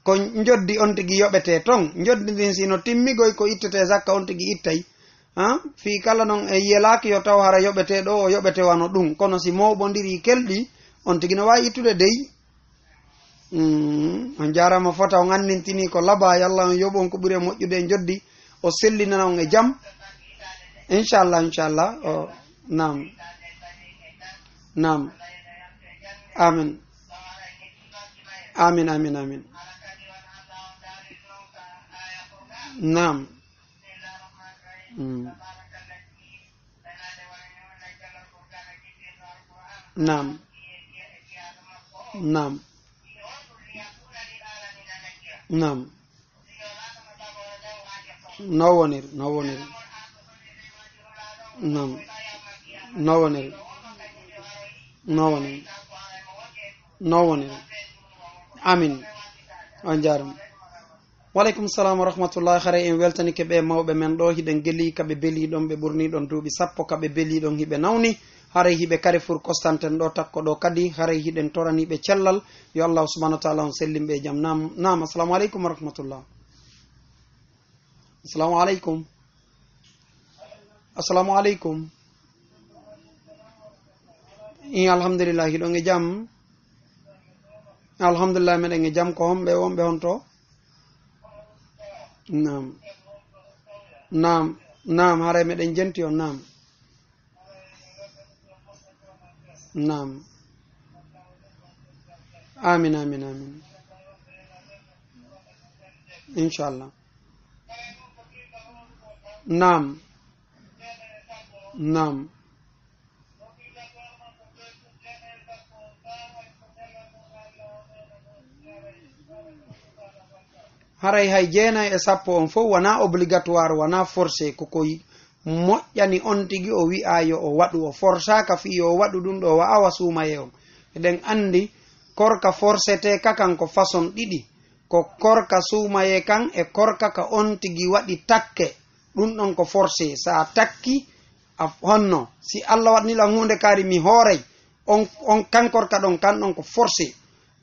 Ko njoddi on tigi yoɓetee ton. Njoddi ndin si no timmigoy ko ittetee zakka on tigi ittay. Ha? Fii kala non e yelaaki yo taw hara yoɓetee ɗo, o yoɓete wano ɗum. Kono si mooɓondiri kelɗi, on tigi no waawi ittude dey. Mm, on jaaraama fota, on anndintini ko laba, yo Allah on yoɓu on ko ɓuri e moƴƴude e njoddi, o sellinana on e jam. Inchallah, inchallah. O, naam. Naam. Amin. Amin, amin, amin. Naam. Mm. Naam. Naam. Naam. No woniri, no woniri. Naam. No woniri. No woniri. No woniri. Amin. On jaaraama. Wa aleykum salam wa rahmatullah. Haray en weltanike ɓe mawɓe men ɗo, hiɗen geli ka ɓe beli ɗon, ɓe ɓurni ɗon duuɓi sappo, ka ɓe beli ɗon hiɓe nawni. Haray hiɓe Carrefour Constantin ɗo, takko ɗo kadi. Haray hiɗen torani ɓe cellal. Yo Allah subhanahu wa taala on sellin ɓe e jam. Naam, naam, assalamu aleykum wa rahmatullah. Assalamu aleykum. Assalamu aleykum. I, alhamdulillah, hiɗon e jam? Alhamdulillah, meɗen e jam. Ko homɓe wonɓe honto? Naam. Naam, naam, haray meɗen jenti on, naam. Naam. Amin, amin, amin. Inchallah. Naam. Naam. Haray hay jeenay e sappo on fof wonaa obligatoire, wonaa forcé, ko koy moƴƴani on tigi o wi'aa yo o waɗu, o forsaaka fii yo o waɗu ɗum ɗo, wa awa suumayee on. Eɗen anndi korka forcetee ka kan ko façon ɗiɗi, ko korka suumayee kan e korka ka on tigi waɗi takke. Ɗum ɗon ko forcé. So a takki, a honno? Si Allah waɗni lan huunde kaari mi hooray, on, on kan korka ɗon, kan ɗon ko forcé.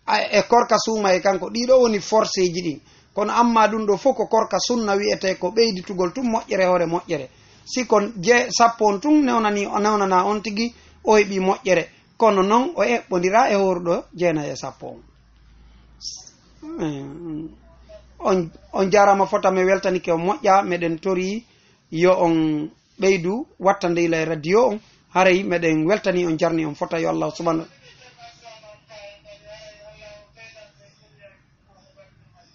A, e korka suumayee kan ko ɗiɗo woni forcéji ɗin. Kono amma ɗum ɗo fof ko korka sunna wi'etee ko ɓeyditugol tun moƴƴere hoore moƴƴere. Si ko je sappo on tun newnani, o newnana on tigi o heɓi moƴƴere. Kono non o eɓɓondiraa e hooruɗo jeenay e sappo on. Eh, on, on jaaraama fota, mi weltanike on moƴƴa, meɗen tori yo on ɓeydu wattande ila e radio on. Haray meɗen weltani on, jarni on fota, yo Allah subhanahu.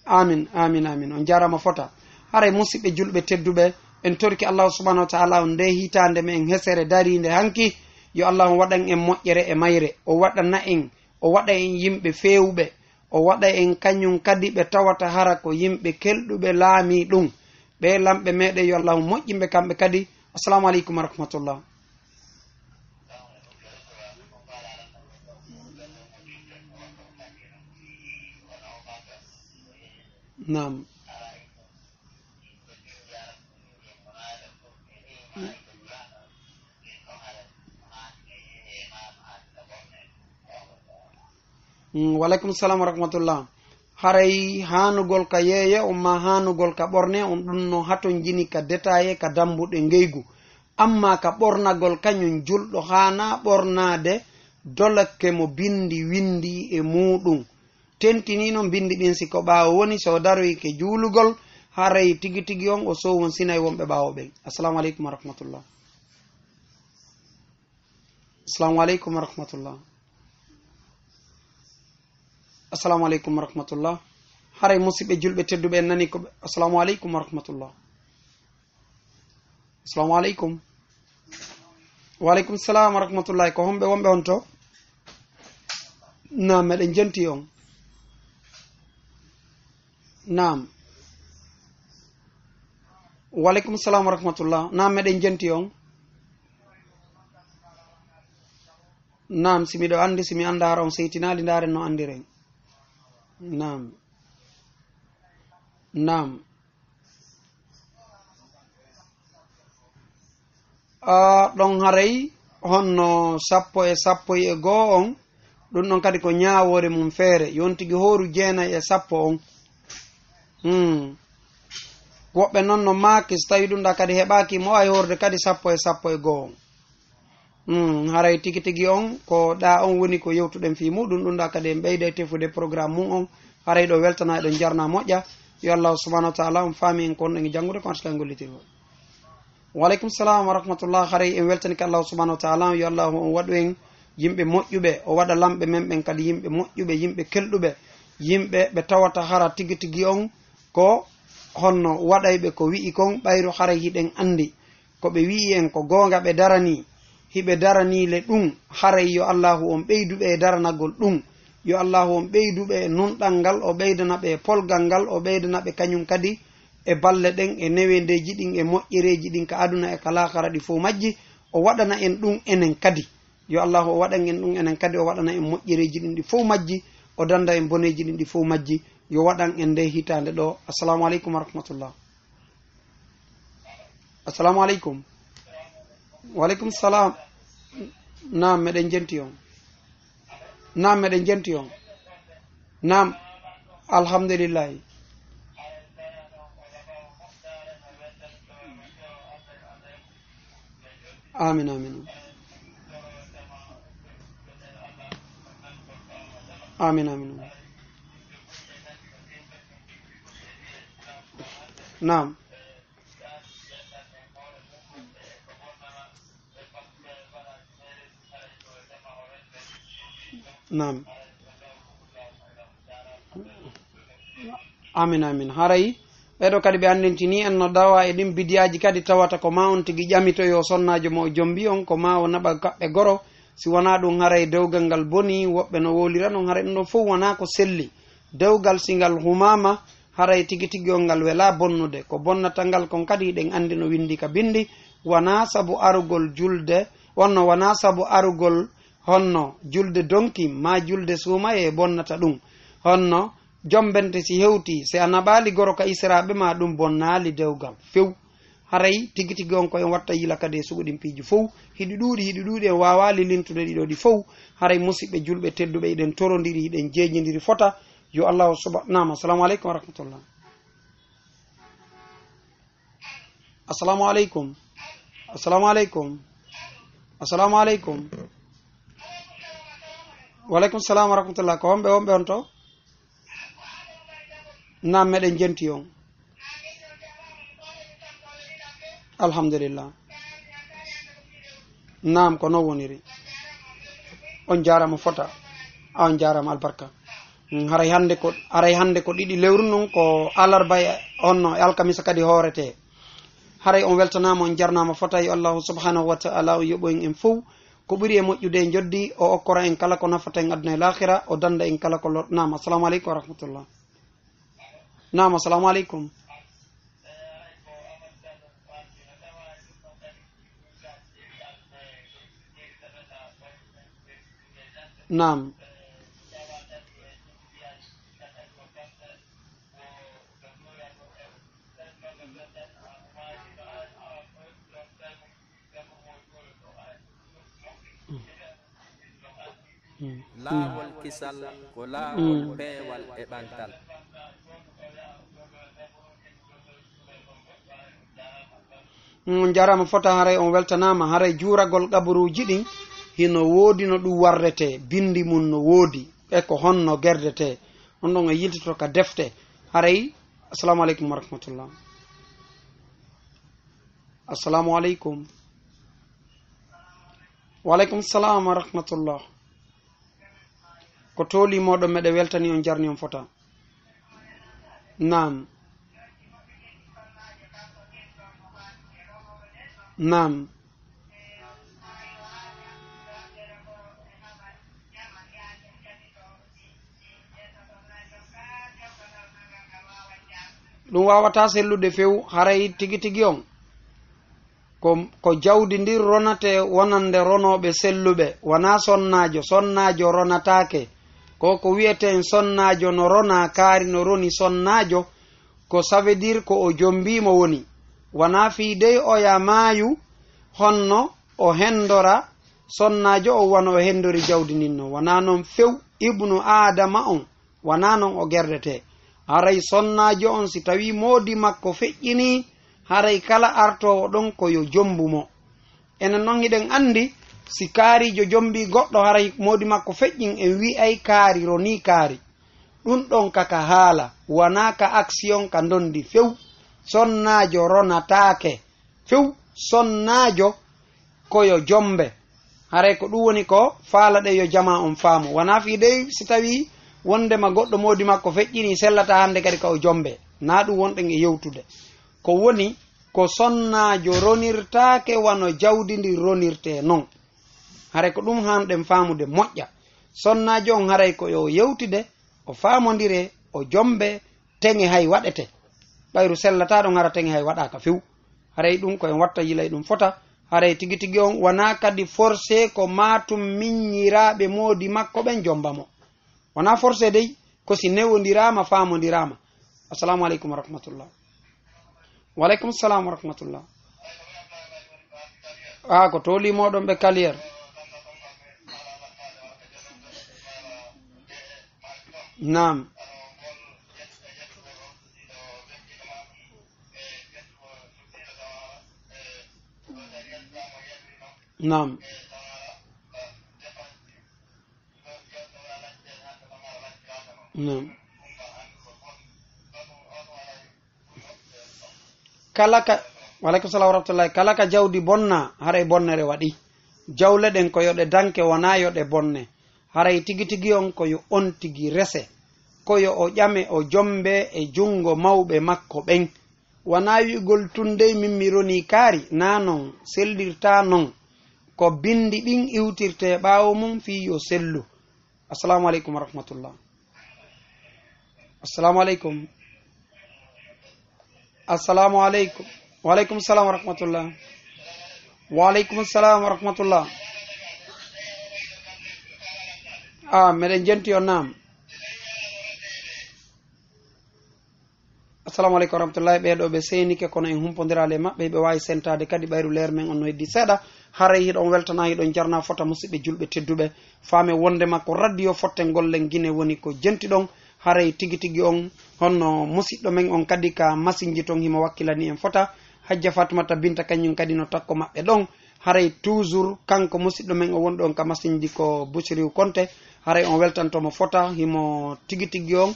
Amin, amin, amin. On jaaraama fota. Haray musidɓe julɓe tedduɓe, en torki Allah subhanahu wa taala on nde hitaande men hesere dariinde hanki, yo Allah on waɗan en moƴƴere e mayre, o waɗana en, o waɗa en yimɓe feewuɓe, o waɗa en kañum kadi ɓe tawata hara ko yimɓe kelɗuɓe laamii ɗum. Ɓee lamɓe meɗen, yo Allah on moƴƴin ɓe kamɓe kadi. Assalamu aleykum wa rahmatullah. Naam. Mm, waleykum salam wa rahmatullah. Haray haanugol ka yeeye on maa haanugol ka ɓorne on, ɗum no hatonjini ka détaillé ka dambuɗe ngeygu. Amma ka ɓornagol kañum, julɗo haanaa ɓornaade dolokke mo binndi winndi e muuɗum. Tentinii noon binndi ɗin si ko ɓaawo woni, so o daroyike juulugol, haray tigi tigi on o sowonsinay wonɓe ɓaawo ɓen. Assalamu aleykum wa rahmatullah. Assalamu aleykum wa rahmatullah. Assalamu aleykum wa rahmatullah. Haray musiɓɓe julɓe tedduɓe en nani ko ɓe, assalamu aleykum wa rahmatullah. Assalamu aleykum. Wa aleykum salam wa rahmatullahi. Ko homɓe wonɓe on to? Naam, meɗen jenti on. Naam. Wa aleykum salam wa rahmatullah. Naam, meɗen jenti on. Naam, si miɗo anndi, si mi annda hara on seytinaali, ndaaren no anndiren. Naam. Naam. Aa, ɗon haray honno sappo e sappo e goo on, ɗum ɗon kadi ko ñaawoore mum feere, yon tigi hooru jeenay e sappo on. Hmm. Woɓɓe noon no maaki, so tawi ɗum ɗa kadi heɓaaki mo, ay hoorde kadi sappo e sappo e goo on. Hmm, haray tigi tigi on, ko ɗa on woni ko yewtuɗen fii muɗum, ɗum ɗa kadi en ɓeyday tefude programme mum on. Haray ɗo weltana, eɗen jarna moƴƴa. Yo Allahu subhanahu wa taala on faami en ko on ɗen janngude, ko on sikay gollitirgol. Wa aleykum salam wa rahmatullah. Haray en weltanike Allahu subhanahu wa taala. Yo Allahu on waɗu en yimɓe moƴƴuɓe, o waɗa lamɓe men ɓen kadi yimɓe moƴƴuɓe, yimɓe kelɗuɓe, yimɓe ɓe tawata hara tigi tigi on ko honno waɗayɓe ko wi'i kon, ɓayru haray hiɗen anndi ko ɓe wi'i en ko goonga ɓe daranii, hiɓe daranii le ɗum, haray yo Allahu on ɓeydu ɓe e daranagol ɗum. Yo Allahu on ɓeydu ɓe e nunɗal ngal, o ɓeydana ɓe e polgal ngal, o ɓeydana ɓe kañum kadi e balle ɗen, e newendeeji ɗin, e moƴƴereeji ɗin ka aduna e ka laakara ɗi fof majji, o waɗana en ɗum enen kadi. Yo Allahu o waɗan en ɗum enen kadi, o waɗana en moƴƴereeji ɗin ɗi fof majji, o danda en boneeji ɗin ɗi fof majji, yo waɗan en nde hitaande ɗo. Assalamu aleykum wa rahmatullah. Assalamu aleykum. Wa aleykum salam. Naam, meɗen jenti on. Naam, meɗen jenti on. Naam, alhamdulillahi. Amin, amin. Amin, amin. Naam. Naam. Amin, amin. Haray, ɓeeɗo kadi ɓe anndintini en no dawa e ɗin bidiyaaji kadi tawata ko ma on tigi ƴamitoyo sonnaajo mo o jombi on, ko ma o naɓa kaɓɓe goro. Si wanaa ɗum, haray dewgal ngal boni, woɓɓe no wowlira non, haray ɗum ɗon fof wanaa ko selli. Dewgal si ngal humaama, haray tigi tigi on ngal welaa bonnude. Ko bonnata ngal kon kadi hiɗen anndi no winndi ka binndi, wanaa sabu arugol julde, wonno wanaa sabu arugol honno julde donki, maa julde suumayee bonnata ɗum. Honno jombente si hewtii, si a naɓaali goro ka isiraaɓe maa, ɗum bonnaali dewgal few. Haray tigi tigi on ko en watta yila kadi e suɓo ɗin piiji fow. Hiɗi ɗuuɗi, hiɗi ɗuuɗi, en waawaa lilintude ɗiɗo ɗi fow. Haray musiɓɓe julɓe tedduɓe, hiɗen torondiri, hiɗen jeejindiri fota. Yo Allahu suba-, naam, assalamu aleykum wa rahmatullah. Assalamu aleykum. Assalamu aleykum. Assalamu aleykum. Wa aleykum salam wa rahmatullah. Ko homɓe, homɓe on to? Naam, meɗen jenti on. Alhamdulillah. Naam, ko non woniri. On jaarama fota. A on jaarama albarka. Mm, haray hannde ko, haray hannde ko ɗiɗi lewru nun, ko alarba e honno e alkamisa kadi hoorete. Haray on weltanaama, on jarnaama fota. Yo Allahu subhanahu wa ta'ala o yoɓo en en fow ko ɓuri e moƴƴude e njoddi, o okkora en kala ko nafata en aduna e laakhira, o danda en kala ko lo-, naam, assalamu aleykum wa rahmatullah. Naam, assalamu aleykum. Naam. Laawol kisal ko laawol peewal e ɓantal. On njaaraama fota, haray on weltanaama, haray juuragol qaburuuji ɗin hino woodi no ɗum warretee, binndi mum no woodi, e ko honno gerdetee. On ɗon e yiltito ka defte, haray. Assalamu aleykum wa rahmatullah. Assalamu aleykum. Wa aleykum salam wa rahmatullah. Ko tooli mooɗon, meɗe weltani on, jarni on fota. Naam. Naam. Ɗum waawataa sellude few, haray tigi tigi on. Ko, ko jawdi ndin ronatee wonande ronooɓe selluɓe, wanaa sonnaajo. Sonnaajo ronataake. Ko ko wi'eten sonnaajo no ronaa kaari, no roni sonnaajo, ko ça veut dire ko o jombii mo woni. Wanaa fii dey oya maayu, honno o hendora sonnaajo on wano o hendori jawdi ndin non. Wanaa non few, ibnu Aadama on. Wanaa non o gerdetee. Haray sonnaajo on, si tawii moodi makko feƴƴinii, haray kala artoowo ɗon ko yo jombu mo. Enen non hiɗen anndi, si kaariijo jombii goɗɗo, haray moodi makko feƴƴin, en wi'ay kaari ronii kaari. Ɗum ɗon ka ka haala, wanaa ka aksiyon ka ndondi few. Sonnaajo ronataake few. Sonnaajo ko yo jombe. Haray ko ɗum woni ko faalaɗen yo jamaa on faamu. Wanaa fii dey si tawii wondema goɗɗo moodi makko feƴƴinii, sellataa hannde kadi ka o jombe. Naa ɗum wonɗen e yewtude. Ko woni ko sonnaajo ronirtaake wano jawdi ndi ronirtee non. Haray ko ɗum haanɗen faamude moƴƴa. Sonnaajo on haray ko yo yewtide, o faamondire, o jombe, teŋe hay waɗete. Ɓayru sellataa ɗon hara teŋe hay waɗaaka few. Haray ɗum ko en watta yilay ɗum fota. Haray tigi tigi on wanaa kadi forcé ko maatum miññiraaɓe moodi makko ɓen jomba mo. Wanaa forcé dey, ko si newondiraama, faamondiraama. Assalamu aleykum wa rahmatullah. Wa aleykum salam wa rahmatullah. Ah, ko tooli mooɗon ɓe Kaliyeer. Naam. Naam. Naam. Kala ka, wa aleykum salam wa rahmatullahi. Kala ka jawdi bonna, haray bonnere waɗi. Jawle ɗen ko yo ɗe danke, wonaa yo ɗe bonne. Haray tigi tigi on ko yo on tigi rese. Ko yo o ƴame, o jombe e junngo mawɓe makko ɓen. Wanaa wi'ugol tun dey min mi ronii kaari, naa non, sellirtaa non. Ko binndi ɗin iwtirtee ɓaawo mum fii yo sellu. Assalamu aleykum wa rahmatullah. Assalamu aleykum. Assalamu aleykum. Wa aleykum salam wa rahmatullah. Wa aleykum salam wa rahmatullah. Ah, meɗen jenti on, naam. Assalamu aleykum wa rahmatullahi. Ɓee ɗoo ɓe seenike, kono en humpondiraali e maɓɓe, hiɓe waawi sentaade kadi ɓayru leer men on no heddi seeɗa. Haray hiɗon weltana, hiɗon jarna fota musidɓe julɓe tedduɓe. Faamen wondema ko radio Fotten Gollen Gine woni ko jenti ɗon. Haray tigi tigi on, honno musidɗo men on kadi ka masinji ton himo wakkilani en fota. Hajja Fatumata Binta kañum kadi no takko maɓɓe ɗon. Haray toujours kanko musidɗo men o wonɗo on ka masinji ko Busiriw Konte. Haray on weltanto mo fota, himo tigi tigi on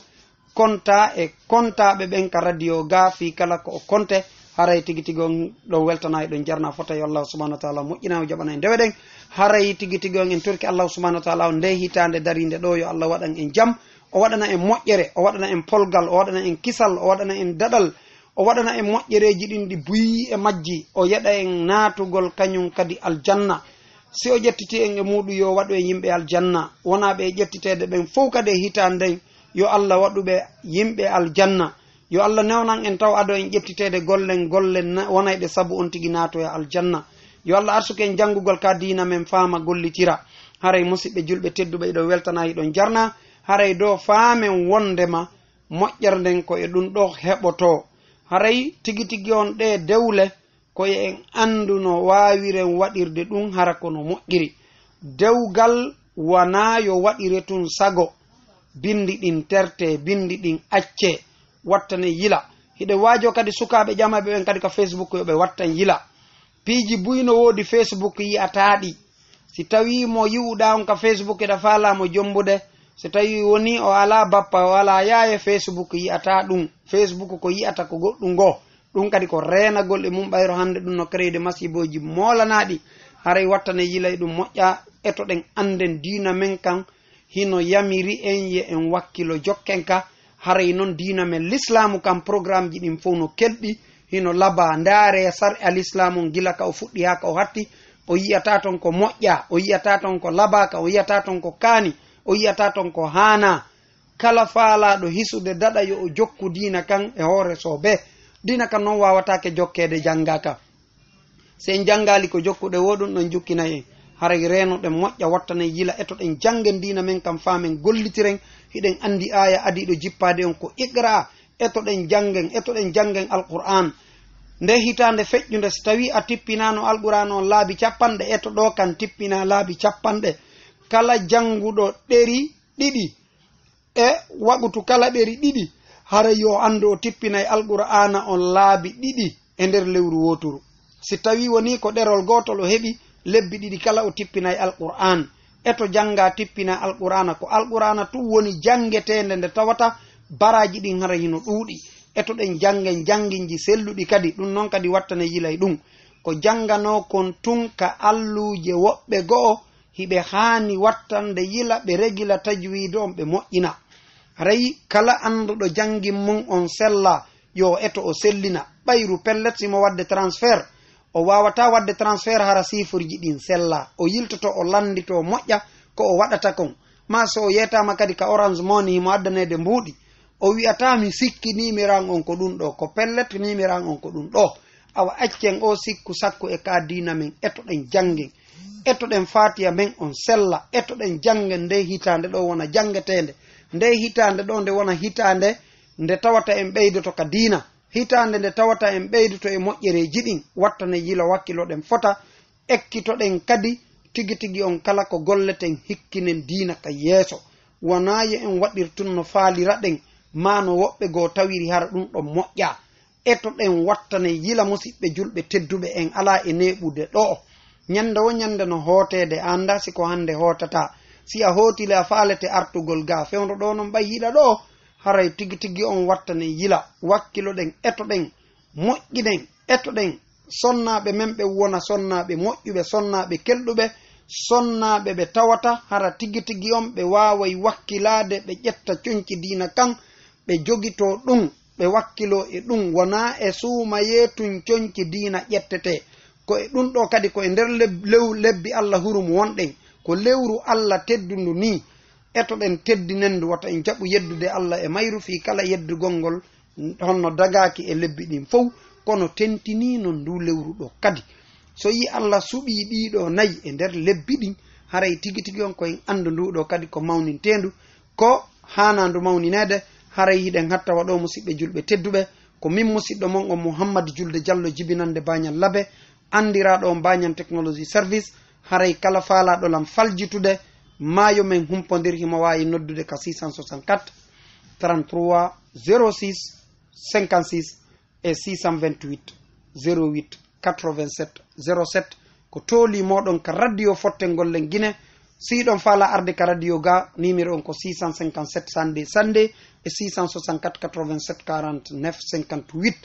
konta e kontaaɓe ɓen ka radio ga fii kala ko o konte. Haray tigi tigi on ɗon weltana, hiɗon jarna fota, yo Allahu subhanahu wa taala moƴƴina, o jaɓana en ndewe ɗen. Haray tigi tigi on en torki Allahu subhanahu wa taala, on nde hitaande dariinde ɗo, yo Allah waɗan en jam, o waɗana en moƴƴere, o waɗana en polgal, o waɗana en kisal, o waɗana en daɗal, o waɗana en moƴƴereeji ɗin ɗi buyi e majji, o yeɗa en naatugol kañum kadi aljanna. Si o ƴettiti en e muuɗum, yo waɗu en yimɓe aljanna. Wonaa ɓe e ƴettiteede ɓen fow kadi e hitaande nden, yo Allah waɗu ɓe yimɓe aljanna. Yo Allah newnan en taw ado en ƴettiteede gollen, gollen na-, wonayɗe sabu on tigi naatoya aljanna. Yo Allah arsuku en janngugol ka diina men faama gollitira. Haray musidɓe julɓe tedduɓe, hiɗon weltana, hiɗon jarna. Haray do faamen wondema moƴƴere nden ko e ɗum ɗo heɓotoo. Haray tigi tigi on ɗee dewle, ko e en anndu no waawiren waɗirde ɗum hara ko no moƴƴiri. Dewgal Wanaa yo waɗire tun sago, binndi ɗin tertee, binndi ɗin accee, wattane yila. Hiɗen waajoo kadi sukaaɓe ƴamayɓe ɓen kadi ka Facebook yo ɓe wattan yila. Piiji buy no woodi Facebook yi'ataa ɗi. Si tawii mo yi'uɗaa on ka Facebook hiɗa faalaa mo jombude, si tawii wonii o alaa bappa, o alaa yaaye, Facebook yi'ataa ɗun. Facebook ko yi'ata ko goɗɗun goo. Ɗun kadi ko reenagol e mun, ɓayro hannde ɗun no créer de masiibooji moolanaaɗi. Haray wattane yila e ɗun moƴƴaa, etoɗen annden diina men kan, hino yamiri en yo en wakkilo jokken ka. Haray non diina men lislaamu kan, programmeji ɗin fow no kelɗi, hino labaa. Ndaaree sar'a lislaamu on gila ka o fuɗɗi haa ka o hatti. O yi'ataa ton ko moƴƴaa, o yi'ataa ton ko labaa ka, o yi'ataa ton ko kaani, o yi'ataa ton ko haanaa. Kala faalaaɗo hisude daɗa yo o jokku diina kan e hoore soobee. Diina kan non waawataake jokkeede janngaaka. Si en janngaali ko jokkuɗen woo, ɗun ɗon jukkinay en. Haray reenoɗen moƴƴa, wattanen yila, etoɗen janngen diina men kan faamen gollitiren. Hiɗen anndi aaya adiiɗo jippaade on ko iqra, etoɗen janngen, etoɗen janngen Alqur'aan. Nde hitaande feƴƴunde, si tawii a tippinaano Alqur'aana on laabi cappanɗe, eto ɗoo kan tippinaa laabi cappanɗe. Kala jannguɗo ɗeri ɗiɗi, e waqutu kala ɗeri ɗiɗi, haray yo o anndu o tippinay Alqur'aana on laabi ɗiɗi e nder lewru wooturu. Si tawii wonii ko ɗerol gootol o heɓi, lebbi ɗiɗi kala o tippinay Alqur'aan. Eto janngaa tippinaa Alqur'aana, ko Alqur'aana tun woni janngeteende nde tawata baraaji ɗin haray hino ɗuuɗi. Etoɗen janngen jannginji selluɗi kadi, ɗun non kadi wattane yilay ɗun. Ko jannganoo kon tun ka alluuje woɓɓe go'o, hiɓe haani wattande yila, ɓe regila tajwiidu on, ɓe moƴƴina. Haray kala annduɗo janngin mun on sella, yo o eto o sellina. Ɓayru pellet si mo waɗde transfert, o waawataa waɗde transfert hara siifurji ɗin sella. O yiltoto, o lanndito moƴƴa ko o waɗata kon. Maa so o yeetaama kadi ka Orange Money, himo addaneede mbuuɗi, o wi'ataa, "Mi sikki niimiraan on ko ɗun ɗoo." Ko pellet niimiraan on ko ɗun ɗoo. Awa accen oo sikku sakku e ka diina men, etoɗen janngen. Etoɗen faatiya men on sella, etoɗen janngen nde hitaande ɗoo wona janngeteende. Nde hitaande ɗoo nde wona hitaande nde tawata en ɓeydoto ka diina. Hitaande nde tawata en ɓeydoto e moƴƴereeji ɗin, wattane yila, wakkiloɗen fota, ekkitoɗen kadi tigi tigi on kala ko golleten, hikkinen diina ka yeeso. Wanaa yo en waɗir tun no faaliraɗen, maa no woɓɓe goo tawiri hara ɗun ɗon moƴƴaa. Etoɗen wattane yila, musiɓɓe julɓe tedduɓe, en alaa e neeɓude ɗoo. Ñannde woo ñannde no hooteede, a anndaa si ko hannde hootataa. Si a hootile a faalete artugol gaa, fewndo ɗoo non ɓay yiɗa ɗoo, haray tigi tigi on wattane yila, wakkiloɗen, etoɗen, moƴƴinen, etoɗen sonnaaɓe men ɓe wona sonnaaɓe moƴƴuɓe, sonnaaɓe kelɗuɓe, sonnaaɓe ɓe tawata hara tigi tigi on ɓe waaway wakkilaade, ɓe ƴetta conci diina kan, ɓe jogitoo ɗun, ɓe wakkiloo e ɗun. Wonaa e suumayee tun conci diina ƴettetee. Ko e ɗun ɗoo kadi, ko e nder leb-, lew-, lebbi Alla hurum wonɗen, ko lewru Alla teddundu nii. Etoɗen teddinendu, wata en jaɓu yeddude Alla e mayru fii kala yeddugol ngol, honno dagaaki e lebbi ɗin fow, kono tentinii non nduu lewru ɗoo kadi. So yii Alla suɓii ɗii ɗoo nayi e nder lebbi ɗin, haray tigi tigi on ko en anndu nduu ɗoo kadi ko mawninteendu, ko haanaandu mawnineede. Haray hiɗen hatta wa ɗoo, musiɓɓe julɓe tedduɓe, ko min musiɗɗo mon on Muhammad Julde Jallo, jibinannde Baañal Labe, anndiraaɗo on Baañan Technology Service. Haray kala faalaaɗo lan faljitude, maa yo men humpondir, himo waawi noddude ka six cent soixante-quatre, trente-trois, zéro six, cinquante-six e six cent vingt-huit, zéro huit, quatre-vingt-sept, zéro sept. Ko tooli mooɗon ka radio Fottengol Len Gine. Si hiɗon faalaa arde ka radio ga, numéro on ko six cent cinquante-sept, cent deux, cent deux e six cent soixante-quatre, quatre-vingt-sept, quarante-neuf, cinquante-huit.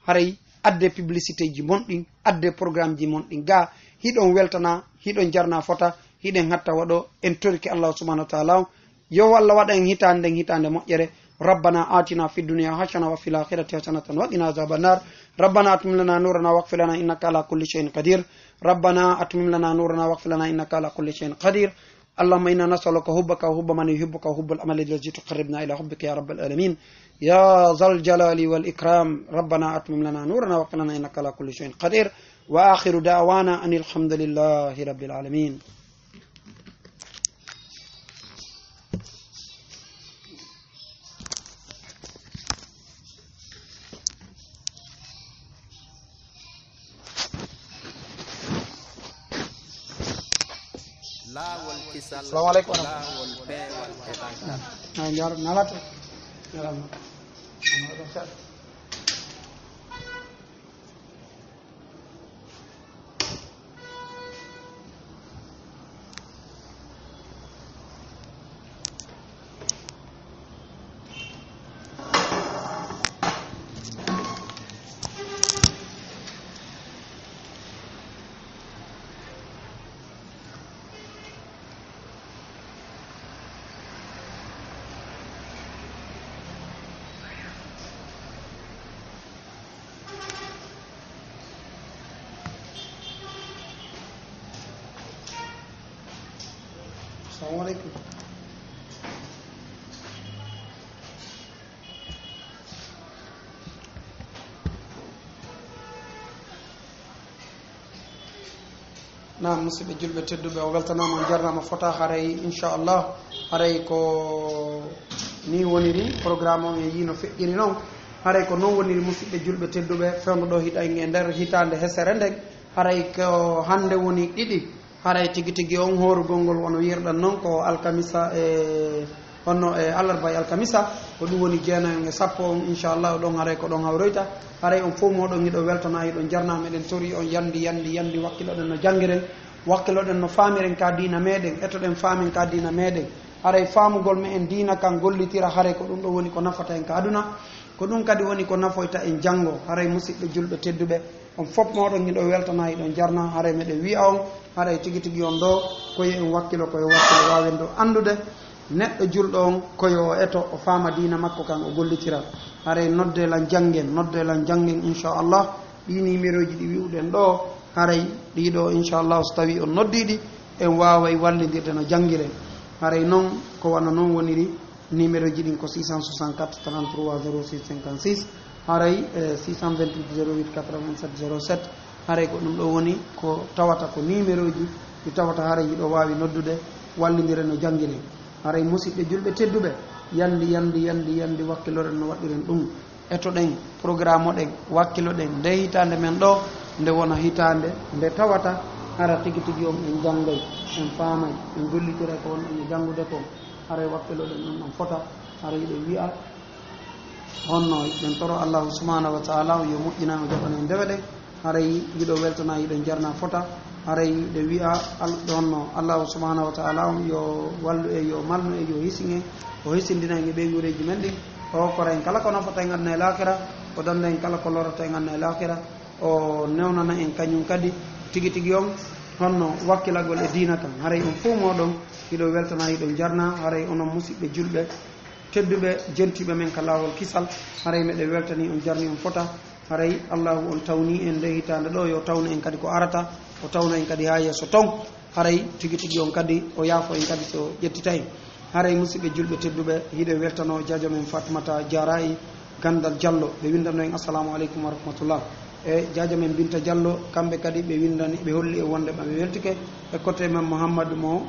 Haray adde publicité ji mon ɗin, adde programme ji mon ɗin ga, hiɗon weltana, hiɗon jarna fota, hiɗen hatta wa ɗoo, en torike Allahu subhanahu wa taala on. Yo Alla waɗa en hitaande nden hitaande moƴƴere. ربنا آتنا في الدنيا حسنة وفي الآخرة حسنة وقنا عذاب النار. ربنا أتمم لنا نورنا واغفر لنا إنك على كل شيء قدير. ربنا أتمم لنا نورنا واغفر لنا إنك على كل شيء قدير. اللهم إنا نسألك حبك وحب من يحبك وحب العمل الذي تقربنا إلى حبك يا رب العالمين. يا ذا الجلال والإكرام. ربنا أتمم لنا نورنا واغفر لنا إنك على كل شيء قدير. وآخر دعوانا أن الحمد لله رب العالمين. Laawol kisal, salamu aleykum wa rahmatullahi. Laawol peewal e ɓangal. Ay, njaar-, nalata. Njaram. Assalamu aleykum. Naam, musidɓe julɓe tedduɓe, o weltanaama, o jarnaama fota. Haray, inchallah, haray ko ni woniri programme o, en yii no feƴƴiri noon. Haray ko noon woniri, musidɓe julɓe tedduɓe, fewndo ɗo hiɗen e nder hitaande hesere nden. Haray ko hannde woni ɗiɗi. Haray tigi tigi on hoorugol ngol, wano wiyirɗen noon, ko alkamisa e honno e alarba e alkamisa, ko ɗum woni jeenayon e sappo on, inchallah, ɗon haray ko ɗon hawroyta. Haray on fof moɗon hiɗo weltana, hiɗon jarna, meɗen tori on yandi, yandi, yandi, wakkiloɗen no janngiren, wakkiloɗen no faamiren ka diina meɗen, etoɗen faamen ka diina meɗen. Haray faamugol meɗen diina kan gollitira, haray ko ɗum ɗo woni ko nafata en ka aduna, ko ɗum kadi woni ko nafoyta en janngo. Haray musidɓe julɓe tedduɓe, on fof moɗon hiɗo weltana, hiɗon jarna, haray meɗen wi'a on, haray tigi tigi on ɗo, ko yo en wakkilo, ko yo wakkilo waawen ɗo anndude neɗɗo julɗo on, ko yo o eto, o faama diina makko kan, o gollitira. Haray nodde lan janngen, nodde lan janngen, inchallah, ɗi numéroji ɗi wi'uɗen ɗo, haray ɗiɗo, inchallah, so tawi on noddiɗi, en waaway wallindirde no janngiren. Haray noon, ko wano noon woniri. Numéro ji ɗin ko six cent soixante-quatre trente-trois zéro six cinquante-six, haray, eh, six cent vingt-huit zéro huit quatre-vingt-sept zéro sept. Haray ko ɗum ɗo woni ko tawata ko numéro ji ɗi tawata haray hiɗo waawi noddude, wallindire no janngire. Haray musidɓe julɓe tedduɓe, yandi, yandi, yandi, yandi, wakkiloren no waɗiren ɗum. Etoɗen, programme oɗen, wakkiloɗen nde hitaande men ɗo, nde wona hitaande nde tawata hara tigi tigi on en janngay, en faamay, en gollitiray ko wonɗen e janngude kon. Haray wakkiloɗen ɗum ɗon fota, haray hiɗen wi'a honno, hiɗen toro Allahu subhanahu wa ta'ala o yo moƴƴinan, o jaɓana en ndewe ɗen. Haray hiɗo weltana, hiɗo jarna fota. Haray hiɗen wi'a Al-, honno Allahu subhanahu wa ta'ala on yo wallu en, yo malnu en, yo hisin en, o hisindina en e ɓeynguureeji men ɗin. O hokkora en kala ko nafata en aduna e laakira, o danda en kala ko lorata en aduna e laakira. O newnana en kañum kadi tigi tigi on honno wakkilagol e diina kan. Haray on fof moɗon hiɗo weltana, hiɗo jarna. Haray onon musidɓe julɓe tedduɓe, jentiiɓe men ka laawol kisal, haray meɗen weltani on, jarni on fota. Haray Allahu on tawni en nde hitaande ɗo, yo tawnu en kadi ko arata, o tawna en kadi haa yeeso ton. Haray tigi tigi on kadi o yaafo en kadi so ƴettita en. Haray musidɓe julɓe tedduɓe, hiɗo weltano jaajo men Fatmata Jaaray Gandal Jallo, ɓe windano en assalamu aleykum wa rahmatullah. E jaajo men Binta Jallo, kamɓe kadi ɓe windani, ɓe holli e wonde ɓe weltike. E koto men Mouhammadu mo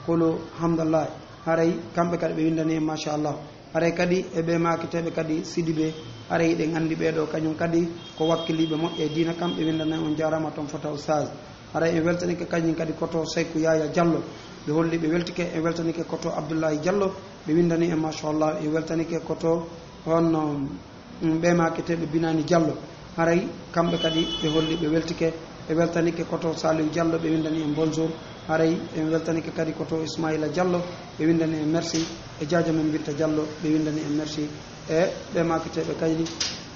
Kolo Hamdallah, haray kamɓe kadi ɓe windani en machallah. Haray kadi e ɓe maaketeeɓe kadi Sidibe, haray eɗen anndi ɓee ɗo kañum kadi ko wakkiliiɓe moƴƴe e diina, kamɓe windana en on jaaraama ton fota Oustaz. Haray en weltanike kañum kadi koto Sayku Yaya Jallo, ɓe holli ɓe weltike. En weltanike koto Abdoullahi Jallo, ɓe windani en machallah. En weltanike koto honno, mm, ɓe maaketeeɓe Binani Jallo, haray kamɓe kadi ɓe holli ɓe weltike. En weltanike koto Saliou Jallo, ɓe windani en bonjour. Haray en weltanike kadi koto Ismaila Jallo, ɓe windani en merci. E jaajo men Binta Jallo, ɓe windani en merci. E ɓe maaketeeɓe kadi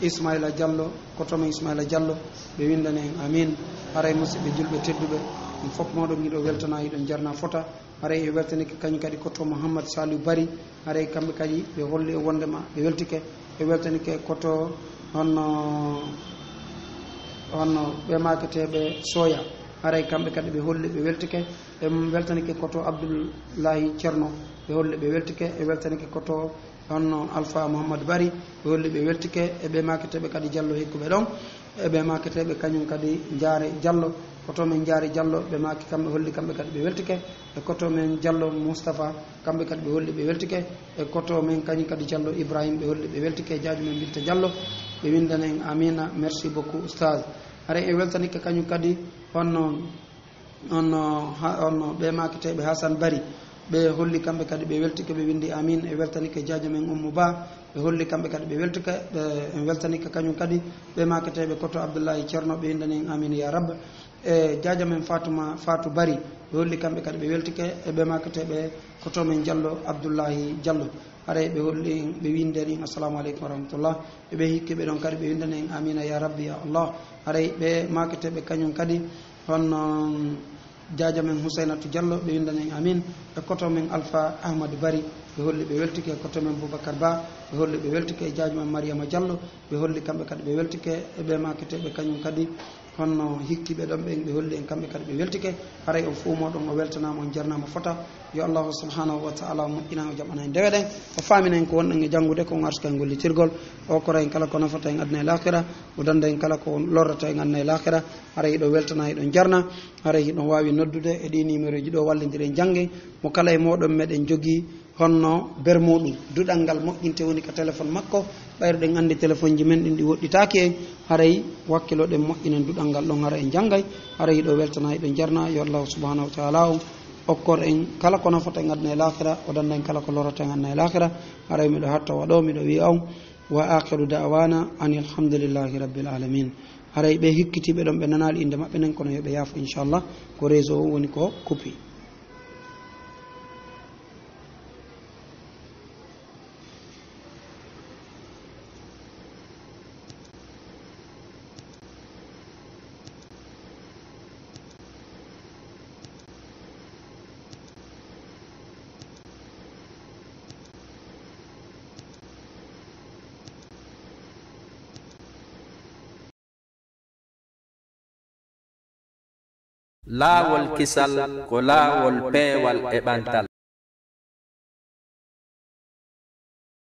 Ismaila Jallo, koto men Ismaila Jallo, ɓe windani en amin. Haray musidɓe julɓe tedduɓe, on fof moɗon hiɗo weltana, hiɗon jarna fota. Haray en weltanike kañum kadi koto Mouhammad Saliou Bari. Haray kamɓe kadi ɓe holli e wondema ɓe weltike. En weltanike koto honno, honno ɓe maaketeeɓe Soya. Haray kamɓe kadi ɓe holli ɓe weltike. En weltanike koto Abdoullahi Cerno, ɓe holli ɓe weltike. En weltanike koto honno Alpha Mouhammad Bari, ɓe holli ɓe weltike. E ɓe maaketeeɓe kadi Jallo hikkuɓe ɗon. E ɓe maaketeeɓe kañum kadi Jaare Jallo, koto men Jaare Jallo, ɓe maaki kamɓe holli kamɓe kadi ɓe weltike. E koto men Jallo Moustapha, kamɓe kadi ɓe holli ɓe weltike. E koto men kañum kadi Jallo Ibrahim, ɓe holli ɓe weltike. Jaajo men Binta Jallo, ɓe windani en amina, merci beaucoup oustaz. Haray en weltanike kañum kadi honno Honno ha-, honno ɓe maaketeeɓe Hasan Bari, ɓe holli kamɓe kadi ɓe weltike, ɓe winndi amin, e weltanike jaajo men Ummu Ba, ɓe holli kamɓe kadi ɓe weltike, ɓe, en weltanike kañum kadi, ɓe maaketeeɓe Koto Abdullahi Ceerno, ɓe winndani en amin ya Rabb. E jaajo men Fatuma, Fatou Bari, ɓe holli kamɓe kadi ɓe weltike, e ɓe maaketeeɓe Koto men Jallo Abdullahi Jallo. Haray ɓe holli en, ɓe winndani en assalamu aleykum wa rahmatullah. E ɓe hikki ɓe ɗon kadi ɓe winndani en amina ya Rabbi ya Allah. Haray ɓe maaketeeɓe kañum kadi, honno jaajo men Husaynatu Jallo, ɓe winndani en amin. E koto men Alfa Ahmadu Bari, ɓe holli ɓe weltike. E koto men Boubacar Ba, ɓe holli ɓe weltike. E jaajo men Mariama Jallo, ɓe holli kamɓe kadi ɓe weltike. E ɓe maaketeeɓe kañum kadi, honno hikkiiɓe ɗon ɓen, ɓe holli en kamɓe kadi ɓe weltike. Haray on fof mooɗon o weltanaama, on jarnaama fota. Yo Allahu subhanahu wa ta'ala o moƴƴinan, o jaɓana en dewe ɗen, o faamina en ko wonɗen e janngude, ko on arsuka en gollitirgol, o okkora en kala ko nafata en aduna e laakira, o danda en kala ko lorrata en aduna e laakira. Haray hiɗon weltana, hiɗon jarna, haray hiɗon waawi noddude e ɗii numéroji ɗo, wallindiren janngen. Mo kala e mooɗon meɗen jogii honno bermuɗum, duɗal ngal moƴƴinte woni ka téléphone makko, ɓayri ɗen anndi téléphone ji men ɗin ɗi woɗɗitaaki en, haray wakkiloɗen moƴƴinen duɗal ngal ɗon, hara en janngay, haray hiɗo weltana, hiɗo jarna. Yo Allahu subhanahu wa ta'ala on okkor en kala ko nafata en aduna e laakira, o danda en kala ko lorrata en aduna e laakira. Haray miɗo hatta waɗo, miɗo wi'a on, wa akhiru da'wana anil hamdulillahi rabbil alamin. Haray ɓe hikkitiiɓe ɗon ɓe nanaali innde maɓɓe nden, kono yo ɓe yaafo inchallah, ko réseau o woni ko kupi. Laawol kisal ko laawol peewal e ɓantal.